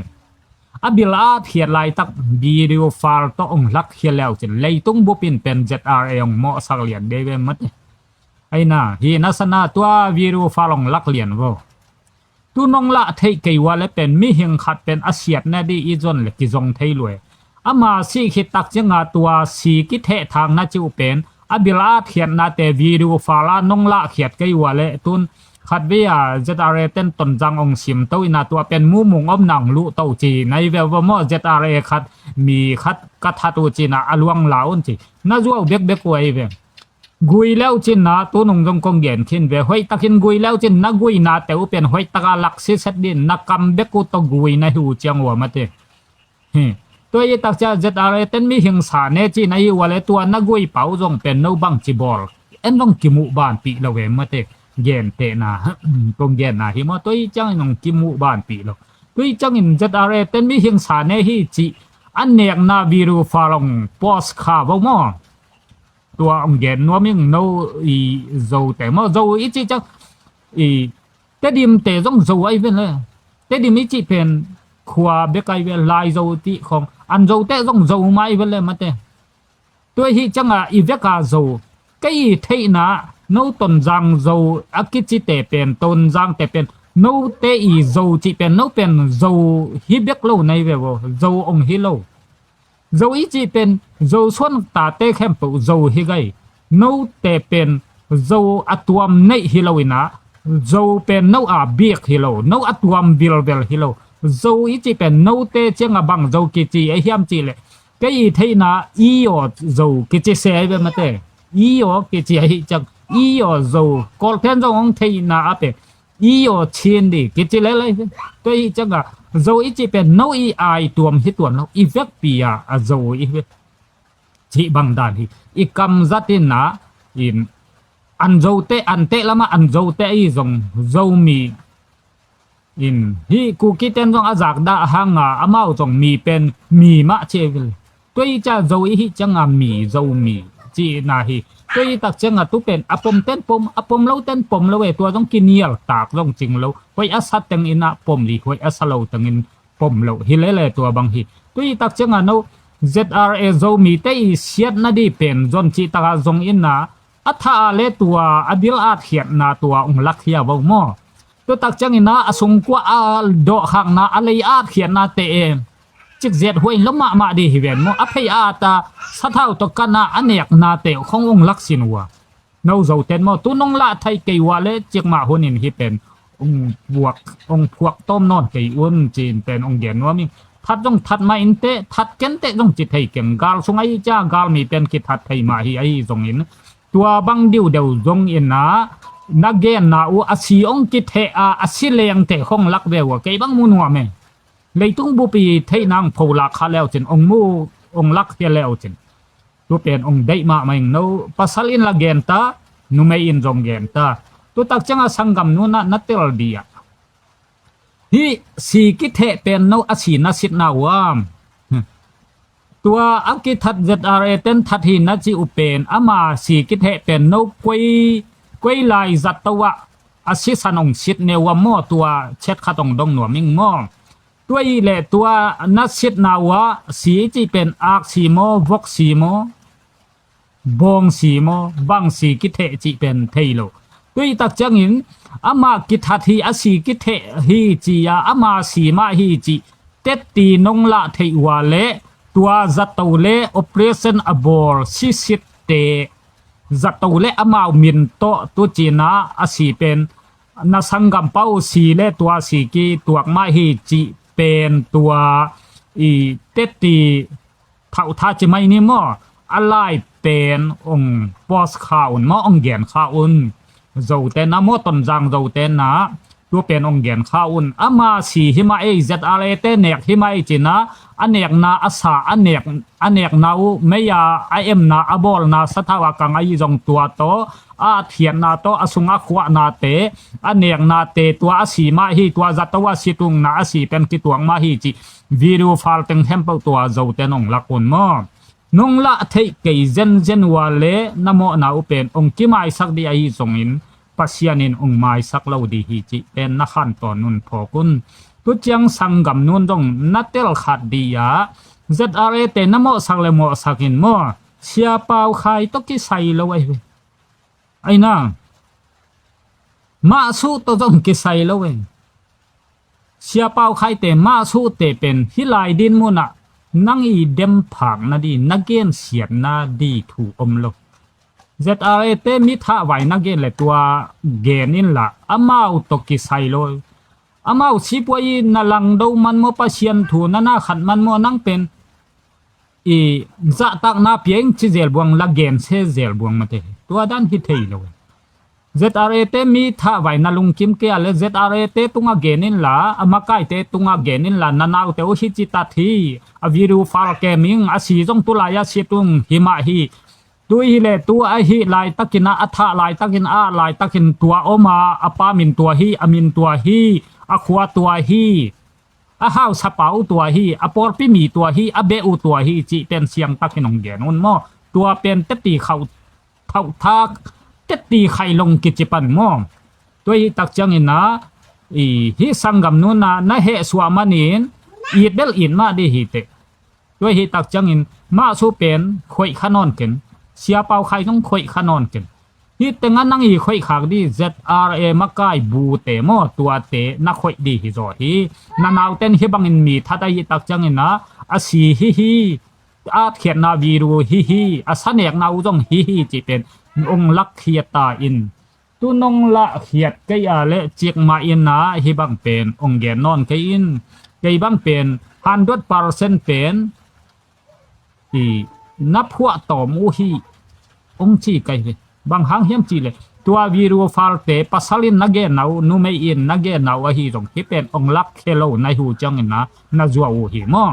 a bil a atkhiat laitak video file tawh hong lakkhia leu cin leitung bup in pen Z R A hong mawhsak lian dei ve mate. Aina hi na sana tua video file hong lak lian vo. Tu nong lah theih kei uh a leh pen mihing khat pen a siatna ding i zon leh kizong thei lua e. Ama sih khit tak ciang a tua si kithehthangna cih uh pen a bil a atkhiatnate video file ah nong lahkhiat kei uh a leh tun khatvei a Z R A ten Tonzang hong simto in a, tua pen mumung omna hong luhto ci nai veu va maw. Z R A khat, mi khat ka that uh ci in a, a luang la un ci, na zuau bekbek uh ahi ve. Gui leu cin a, tu nung zong kong gen khin ve, hoih takin gui leu cin, na guinate uh pen hoih taka lak siset ding, na kam bek uh tawh gui na hi uh ciang uh a mate. Hi. Tua ahih tak ciang Z R A ten mihing sa ne ci na hi uh a leh tua na gui pau zong pen no bang ci bawl, en zong kimuh banpih lo e mate. Gentehna kong genna hi maw. Tua ahih ciangin hong kimuh banpih lo. Tua ahih ciangin Z R A ten mihing sa ne hi cih a nekna video file hong post kha vo maw. Tua ong gen nuam ing, no i Zote maw, Zo i cih ciang i Tedimte zong Zo ahi ve le. Tedim i cih pen khua bek ahi ve, Lai Zo tih khong, an Zote zong Zo mah ahi ve le mate. Tua hi cianga i veka Zo, kei i theihna, no Tonzang Zo a kicite pen, Tonzangte pen, note i Zo cih pen, no pen Zo hi bek lo na hi ve vo, Zo ong hi lo. Zo i cih pen Zo suan tate khempeuh Zo hi gai. Note pen Zo a tuam neih hi lo inah, Zo pen no a bik hi lo, no a tuam vilvel hi lo. Zo i cih pen note cianga bang Zo kici a hiam cih leh, kei i theihna i aw Zo kici se ahi ve mate. I aw kici ahi ciang, i aw Zo, Kawlten zong ong theihna a pen i aw Chin di kici lelai hi. Tua hi cianga Zo i cih pen no i ai tuam hi tuan lo, i vekpi a a Zo i hi. Cih bang dan hi. I kamzat inah, in, an Zote, an teh lamah an Zote ahi zong Zomi in, hih Kukiten zong a zakdah hanga amau zong mi pen mi mah ci ahi ve le. Tua i ca Zo i hi cianga mi, Zomi cihna hi. Tua i tak cianga tu pen a pomten pom, a pom loten pom lo e, tua zong kinial tak zong cing lo. Hoih a sa teng inah pom li, hoih a sa lo tengin pom lo hi lele, tua bang hi. Tua i tak cianga no Z R A Zomite i siatna di pen zon cih taka zong inah, a tha a le tua a dil atkhiatna tua ong lakkhia vo maw. Tua tak ciang inah a sungkua a dawhkhakna, a lei atkhiatnate e, cikziat huai lo mahmah di hi ven maw. A phei a ta sathau tawh kanah a neknate khong ong laksin uh a, no Zoten maw, tu nong lah theih kei uh a le cikmah hunin hih pen ong phuak, ong phuak tawm nawn kei un ci-in pen ong gen nuam ing. That zong that mah inteh, that kenteh zong ci thei keng. Gal sung ahi cia galmi pen kithat thei mah hi ahi zongin, tua bang diudeu zong inah na genna uh a si ong kitheh a, a si lengte khong lak ve uh a, kei bang mu nuam e. Leitung bupi theihna ong pholak kha leucin, ong mu, ong lakkhia leucin, tu pen ong deih mahmah ing. No pasal in la genta, numei in zong genta. Tu tak cianga sanggam nunah na tel di ah, hih si kitheh pen no a si na sitna uam. Tua a kithat Z R A ten that hi na ci uh pen, ama si kitheh pen no koi, koi lai zato ah a sisan ong sit ne uam maw, tua chet khat ong dong nuam ing maw. Tua i le tua na sitna uh a si cih pen aksi maw, voksi maw, bawngsi maw, bangsi kitheh cih pen thei lo. Tua i tak ciangin amah kithat hi, a si kitheh hi ci a, ama si mah hi cih tetti nong lah theih uh a le, tua zato le operation a bawl sisitte zato le amau min tawh tu cinah a si pen na sanggam pau si le tua si kituak mah hi cih pen tua i tetti thauhtha ci mai ni maw? A lai pen ong post kha un maw, ong gen kha un. Zote na maw, Tonzang Zote na, tua pen ong gen kha un. Ama si hi mah ei, Z R A te nek hi mah ei cina, a nekna a sa, a nek, a nekna uh mei a, a emna, a bawlna sathau a kang ahi zong tua tawh, a thiatna tawh, a sung a khuahnate, a neknate tua a si mah hi, tua zato a si tungna a si pen kituak mah hi cih video file teng hempeuh tua Zote nong lak un maw? Nong lah theih kei zenzen uh a le na mawhna uh pen ong kimaisak dih ahi zongin Pasian in ong maisak lo dih hi cih pen na khantawn un phawk un. Tu ciang sanggam nun zong na telkhat dih ah Z R A te na mawhsak le mawhsak in maw, Sia Pau Khai tawh kisai lo ahi ve. Aina, mah suh tawh zong kisai lo e. Sia Pau Khaite mah suhte pen hih lai din munah nang i dem phak na di, na gensiatna di thu om lo. Z R A te mi thahvai na gen le tua gen inla, amau tawh kisai lo. Amau sipuai i na langdo man maw, Pasian thu na na khat man maw, nang pen i zahtakna piang ci zelbuang, la gen se zelbuang mate. Tua dan hi thei lo. Z R A te mi thahvai na lungkim kei a le Z R A te tunga gen inla, a makaite tunga gen inla, na naute uh hi citat hi, a video file kem ing, a si zong tulai a si tung hi mah hi. Tu hi le tu ahi laitakin a, a thah laitakin a, laitakin tua om a, a pa min tua hi, a min tua hi, a khua tua hi, a hausa pa uh tua hi, a pawlpi mi tua hi, a beh uh tua hi cih pen siangtakin hong gen un maw? Tua pen tetti khauh hauh thak tetti khaih long kici pan maw. Tua hih tak ciangin ah, i, hih sanggam nu in ah na heh suah manin it bel it mah dih hi teh. Tua hih tak ciangin mah su pen khoih kha nawn ken. Sia Pau Khai zong khoih kha nawn ken. Hih tengah nang i khoih khak dih Z R A makai bute maw, tuate na khoih dih hi zaw hi. Na nauten hih bangin mi that ahih tak ciangin ah, a si hi hi, a atkhiatna video hi hi, a sanekna uh zong hi hi cih pen ong lakkhiat ta in. Tu nong lahkhiat kei a leh cikmah in ah hih bang pen ong gen nawn kei in. Kei bang pen hundred percent pen i na phuah tawm uh hi ong ci kei hi. Bang hang hiam cih leh tua video falte pasal in na genna uh, numei in na genna uh ahi zong hih pen ong lakkhia lo na hi uh ciangin ah na zuau uh hi maw.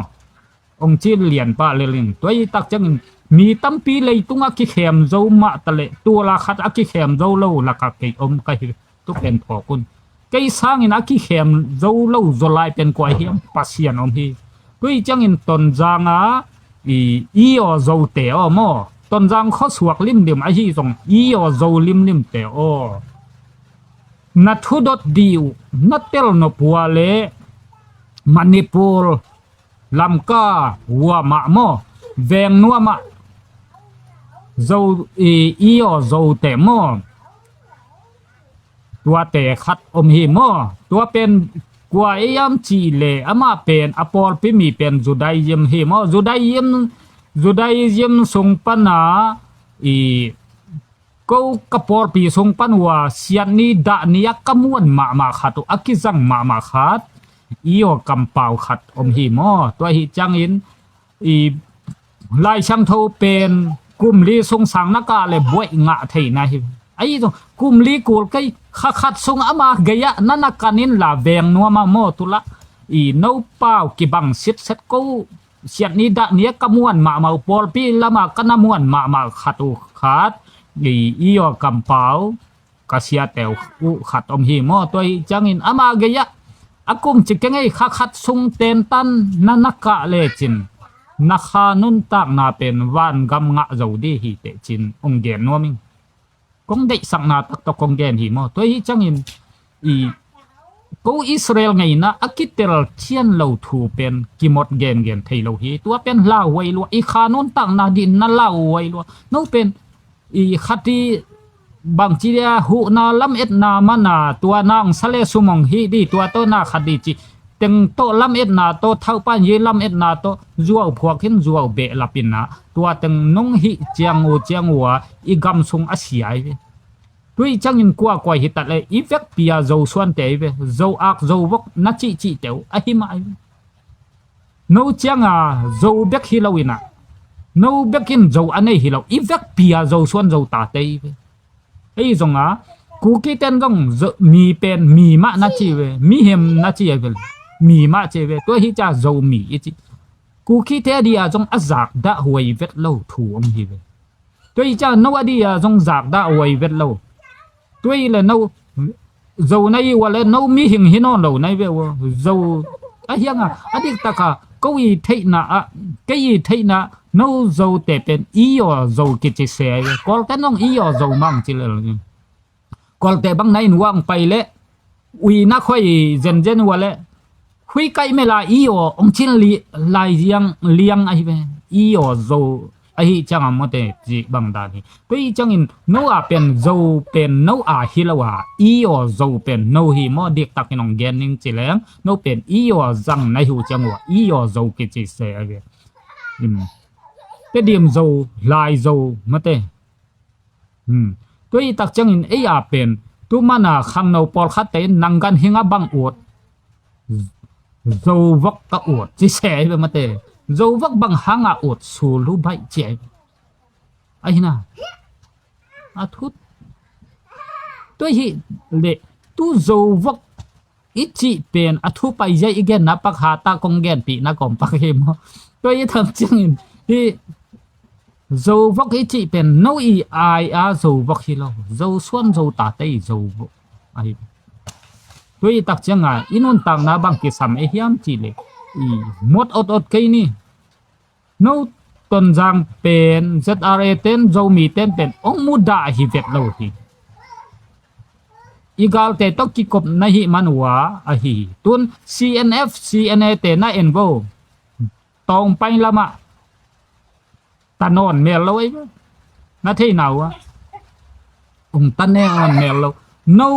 Ong ci lian pah lel in. Tua hih tak ciangin mi tampi leitungah kikhem zo mah ta leh tua la khat a kikhem zo lo lakah kei om ka hi. Tu pen phawk un. Kei sangin a kikhem zo lo zaw lai pen kua hiam? Pasian om hi. Tua hih ciangin Tonzang ah i, i aw Zote aw maw, Tonzang khuasuak limlim ahi zong i aw Zo limlimte aw, na thudot dih uh na tel nop uh a leh Manipur, Lamka, Guam ah maw, Veng nuam ah Zo, i, i aw Zote maw, tuate khat om hi maw. Tua pen kua ei am cih leh amah pen a pawlpi mi pen Judaism hi maw. Judaism, Judaism sung pan a i, ko ka pawlpi sung pan uh a siat ni dah ni a ka muan mahmah khat uh, a kizang mahmah khat, i aw kampau khat om hi maw. Tua hih ciangin i, Lai Siangtho pen kum li sung sang na kah leh buaih ngah thei na hi. Ahi zong kum li kul kei, kha khat sung ama gei ah na na kan in la Veng nuam ah maw, tu la i, no pau kibang sitset ko, siat ni dah ni a ka muan mahmah uh, pawlpi lam ah ka na muan mahmah khat uh khat i, i aw kampau ka siate uh khat om hi maw. Tua hih ciangin ama gei ah a kum ci keng ei, kha khat sung tentan na na kah lecin na kha nuntakna pen vangam ngah zo dih hi teh cin ong gen nuam ing. Kong deihsakna tak tawh kong gen hi maw. Tua hih ciangin i, ko Israel ngeina a kitel cian lo thu pen kimot gengen thei lo hi. Tua pen lauhuai lua, i kha nuntakna dih na lauhuai lua. No pen i, khat i, bangci dia huhna lametna mana tua nang sa le sum ong hih dih, tua tawh na khat dih ci teng tawh lametna tawh, thaupan ye lametna tawh zuau phuak in zuau behlap in ah tua teng nong hih ciang uh ciang uh a i gam sung a sia hi ve. Tua hih ciangin kuakua hi ta leh i vekpi a Zo suante hi ve. Zo ak Zo vok na cihcihte uh ahi mah hi ve. No cianga Zo bek hi lo in ah, no bek in Zo a nei hi lo, i vekpi a Zo suan Zo tate hi ve. Ei zong a, Kuki ten zong Zo, mi pen mi mah na ci ve, mihem na ci ve, mi mah ci ve. Tua hi ca Zomi i ci. Kuki te a di a zong a zakdah huai vet lo thu om hi ve. Tua hi ca no a di a zong zakdah huai vet lo. Tua hi le no Zo na hi ua le no mihing hi nawn lo na hi ve ua. Zo a hiang a, a diktak a ko i theihna ah, kei i theihna, no Zote pen i aw Zo kici se a hi ve. Kawlte nong i aw Zo mang ci le lo. Kawlte bang na in uang pai le ui na khoi zenzen ua le hui kaih mela i aw ong cin li lai ziang liang ahi ve. I aw Zo ahi ciang a mawte ci bang dan hi. Tua hi ciangin no a pen Zo pen no a hi lo a, i aw Zo pen no hi maw, diktak in ong gen ning ci leng no pen i aw zang na hi uh ciang ua i aw Zo kici se ahi ve. Tedim Zo, Lai Zo mawte. Tua hi tak ciangin ei a pen tu mana khangno pawlkhatte in nang gan hing a bang ut, Zo vok ka ut ci se ahi ve mate. Zo vok bang hang a ut, sulu baih ci ahi ve. Ahi na a thut. Tua hi le tu Zo vok i cih pen a thu pai zia i genna pak hata kong genpihna kawm pak hi maw? Tua i tham ciangin hi Zo vok i cih pen no i ai a Zo vok hi lo, Zo suan Zo tate i Zo vok ahi. Tua i tak cianga i nuntakna bang kisam e hiam cih le i mot ot ot kei ni. No Tonzang pen Z R A ten, Zomi ten pen ong mudah hi vet lo hi. I galte tawh kikop na hih man uh a ahi hi. Tun C N F, C N A te na en vo. Tawngpai lamah ta nawn mel lo ei ve. Na theina uh a ong ta nawn mel lo. No,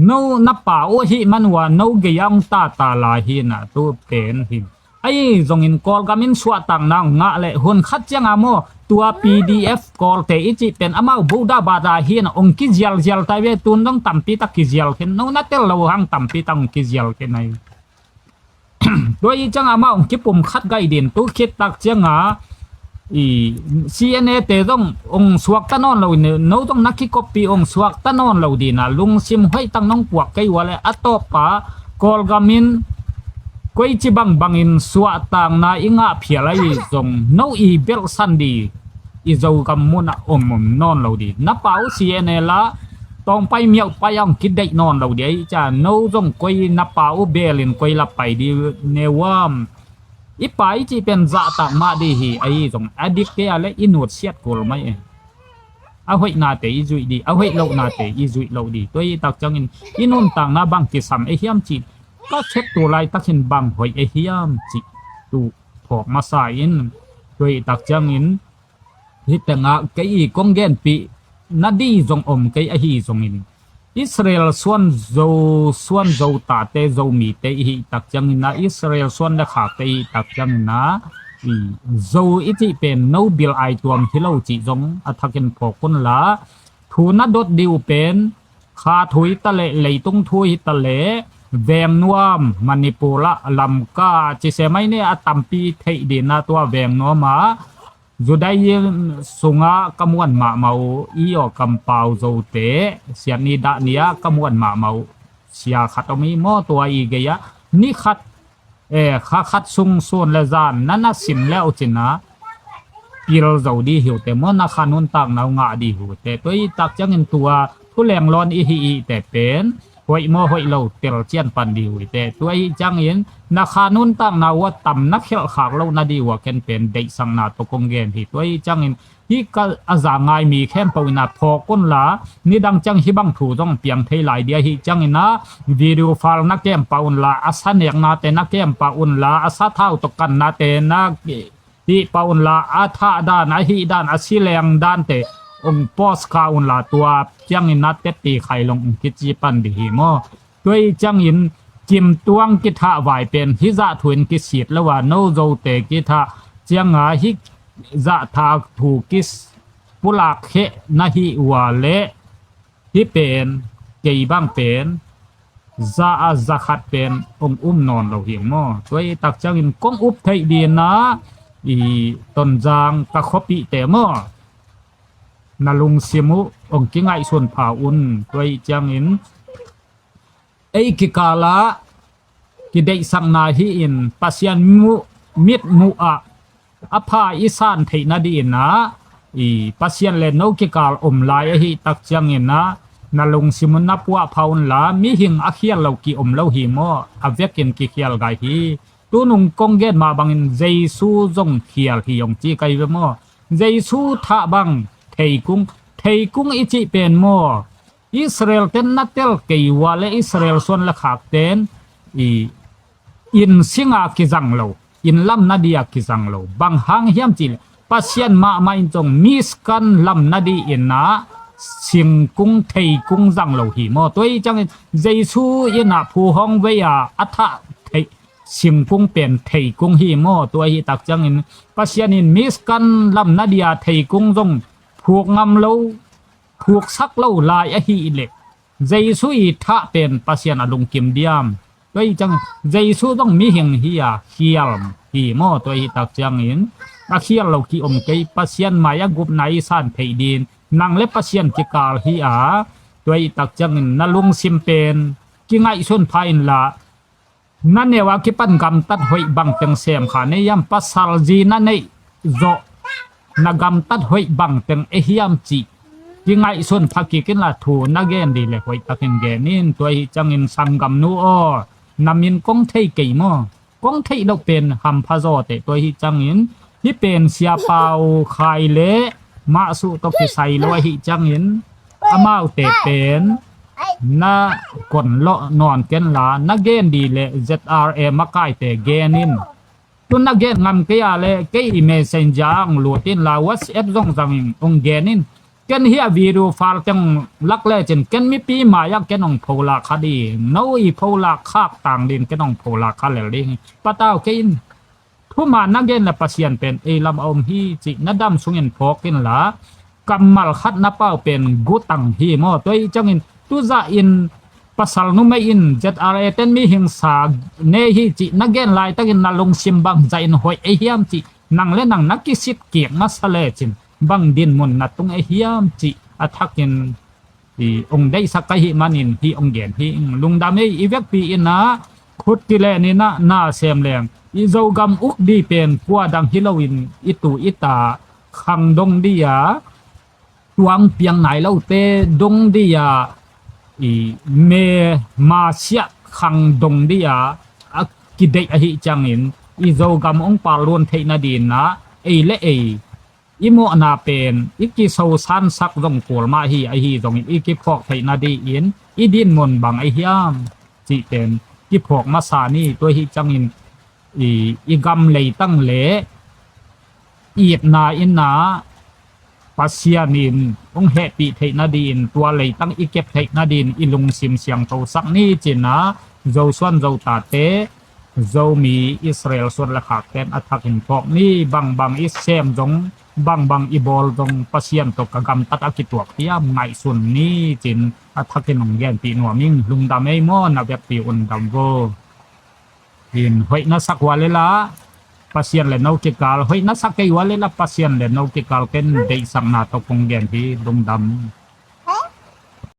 no na pa uh ahih man uh a no gei a ong tata lai hi na tu pen hi. Ahi zongin Kawlgam in suahtakna ong ngah leh hun khat cianga maw, tua P D F Kawlte i cih pen amau buhdah bahdah hi na ong kizialzial tai ve. Tun dong tampi tak kizial khin, no na tel lo hang tampi tak ong kizial khin ahi. Tua i cianga amau ong kipum khat gai din tu khit tak cianga i C N A te zong ong suakta nawn lo in, no zong na kikoppi ong suakta nawn lo dina lungsim hoih tak nong puak kei uh a le a tawppa Kawlgam in koici bangbangin suahtakna i ngah phial ahi zong no i belhsan di i Zogam munah om om nawn lo di. Na pa uh C N A la Tawngpai miauhpai a ong kideih nawn lo di ahi ciang no zong koi na pa uh belin koi la pai di neuam. I pa i cih pen zahtak mah di hi ahi zong a dik kei a le i nutsiat kul mai e. A hoihnate i zuih di, a hoih lohnate i zuih loh di. Tua i tak ciangin i nuntakna bang kisam e hiam cih ka khet tu laitakin bang hoih e hiam cih tu phawk masa in. Tua i tak ciangin hih tengah kei i kong genpih na di zong om kei ahi zongin Israel suan zo, suan zo tate, Zomite i hih tak ciangin a, Israel suan le khakte i hih tak ciangin a, i zo i cih pen no bil ai tuam hi lo cih zong a thakin phawk un la, thu na dot di uh pen kha thu hi ta leh, leitung thu hi ta leh, vengnuam, Manipur ah, Lamka, ci se mai ne a tampi theih dina tua vengnuam ah, Judaism sungah ka muan mahmah uh, i aw kampau zote, siatni dahni ah ka muan mahmah uh. Sia khat om i maw tua i gei ah, ni khat, eh, kha khat sung sun le zan, na na sim le uh cina, pil zo di hi uh te maw, na kha nuntakna uh ngah di hi uh te. Tua i tak ciangin tua, thu leng lawn i hi i te pen, hoih maw hoih lo tel cian pan di uh i te. Tua i ciangin, na kha nuntakna uh a tam na khelh khak lo na di uh a ken pen deihsakna tawh kong gen hi. Tua i ciangin, hih ka a za ngai mi khempeuh in a phawk un la, nidang ciang hih bang thu zong piang thei lai dia hih ciangin a, video file na kem pah un la, a sa neknate na kem pah un la, a sa thau tawh kannate na hih pah un la, a thah dan, a hih dan, a si leng dante ong post kha un la, tua ciangin a tetti khai long ong kici pan di hi maw. Tua i ciangin kimtuang kithah vai pen hih zah thu in kisit lo a, no zote kithah cianga hih zah thak thu kis pulak kheh na hih uh a leh hih pen kei bang pen za a za khat pen ong um nawn lo hi maw. Tua i tak ciangin kong up theih dina i Tonzang ka khuapihte maw, na lungsim uh ong kingaihsun pha un. Tua i ciangin ei kikalah kideihsakna hi in Pasian muh, mit muh ah a pha i san theih na di in a, i Pasian le no kikal om lai ahi tak ciangin a, na lungsim un na puah pha un la, mihing a khial lo ki om lo hi maw, a vekin kikhial gai hi. Tunung kong gen mah bangin Jesu zong khial hi ong ci kai ve maw. Jesu thah bang theikung, theikung i cih pen maw, Israel ten na tel kei uh a le Israel suan le khak ten i inn singa kizang lo, inn lam na dia kizang lo. Bang hang hiam cih le Pasian mahmah in zong miskan lam na di in a singkung theikung zang lo hi maw. Tua i ciangin Jesu in a phu hong vei a a thah thei, singkung pen theikung hi maw. Tua hi tak ciangin Pasian in miskan lam na dia theikung zong phuk ngam lo, phuksak lo lai ahi leh Jesu i thah pen Pasian a lungkim diam. Tua hi ciang Jesu zong mihing hi a khial hi maw. Tua hi tak ciangin a khial lo ki om kei, Pasian mai a gupna i san theih din, nang le Pasian kikal hi a. Tua hi tak ciangin na lungsim pen kingaihsun pha in la, na neu a kipan gamtat hoih bangteng sem kha nei hiam, pasal zi na neih zawh na gamtat hoih bangteng e hiam cih kingaihsun pha kik in la, thu na gen di le hoih takin gen in. Tua hi ciangin sanggamnu aw, na min kong thei kei maw, kong theih loh pen hampha zaw teh. Tua hi ciangin Hih pen Sia Pau Khai le Mah Suh tawh kisai lo ahih ciangin amaute pen na kon lawh nawn kenla, na gen dih leh Z R A makaite gen in. Tu na gen ngam kei a leh kei i Messenger ah hong lut inla, WhatsApp zong zangin hong gen in. Ken hih a video file teng lak lecin ken mipi mai-ah ken hong pholak kha ding, no i pholak khak tang ding, ken hong pholak kha lel ding. Patau kei in. Thuman na gen le Pasian pen ei lam a om hi cih na dam sungin phawk inla, kammal khat na pau pen gutang hi maw. Tua ahih ciangin tuzah in pasal numei in Z R A ten mihing sa nei hi cih na gen laitakin na lungsim bangzah in hoih ei hiam cih nang le nang na kisit kik masa lecin bang dinmun na tung ei hiam cih a thakin i hong deihsak ka hih manin hih hong gen hi. Lungdam ei, i vekpi in ah khut kilen in ah na sem leng i Zogam uk dih pen kua dang hi loin i tu i ta khang dong dih a, tuang piang nai lote dong dih a, i me masiah khang dong dih a, a kideih ahih ciangin i Zogam hong pal luan theih nadingin ah ei le ei i mawhna pen i kisosansak zong kul mah hi, ahi zongin i kiphawk theih nadingin i dinmun bang ahi hiam cih pen kiphawk masa ni. Tua ahih ciangin i, i gam leitang le itna in ah Pasian in hong hehpih theih nadingin tua leitang i kep theih nadingin i lungsim siangthosak ni cin ah Zo suan Zo tate, Zomi Israel suan le khakten a thakin phawk ni. Bangbang i sem zong, bangbang i bawl zong Pasian tawh ka gamtat a kituak hiam ngaihsun ni cin a thakin hong genpih nuam ing. Lungdam ei maw, na vekpi un dam vo. In hoih na sak ua le la Pasian le no kikal, hoih na sak kei ua le la Pasian le no kikal ken deihsakna tawh kong gen hi. Lungdam.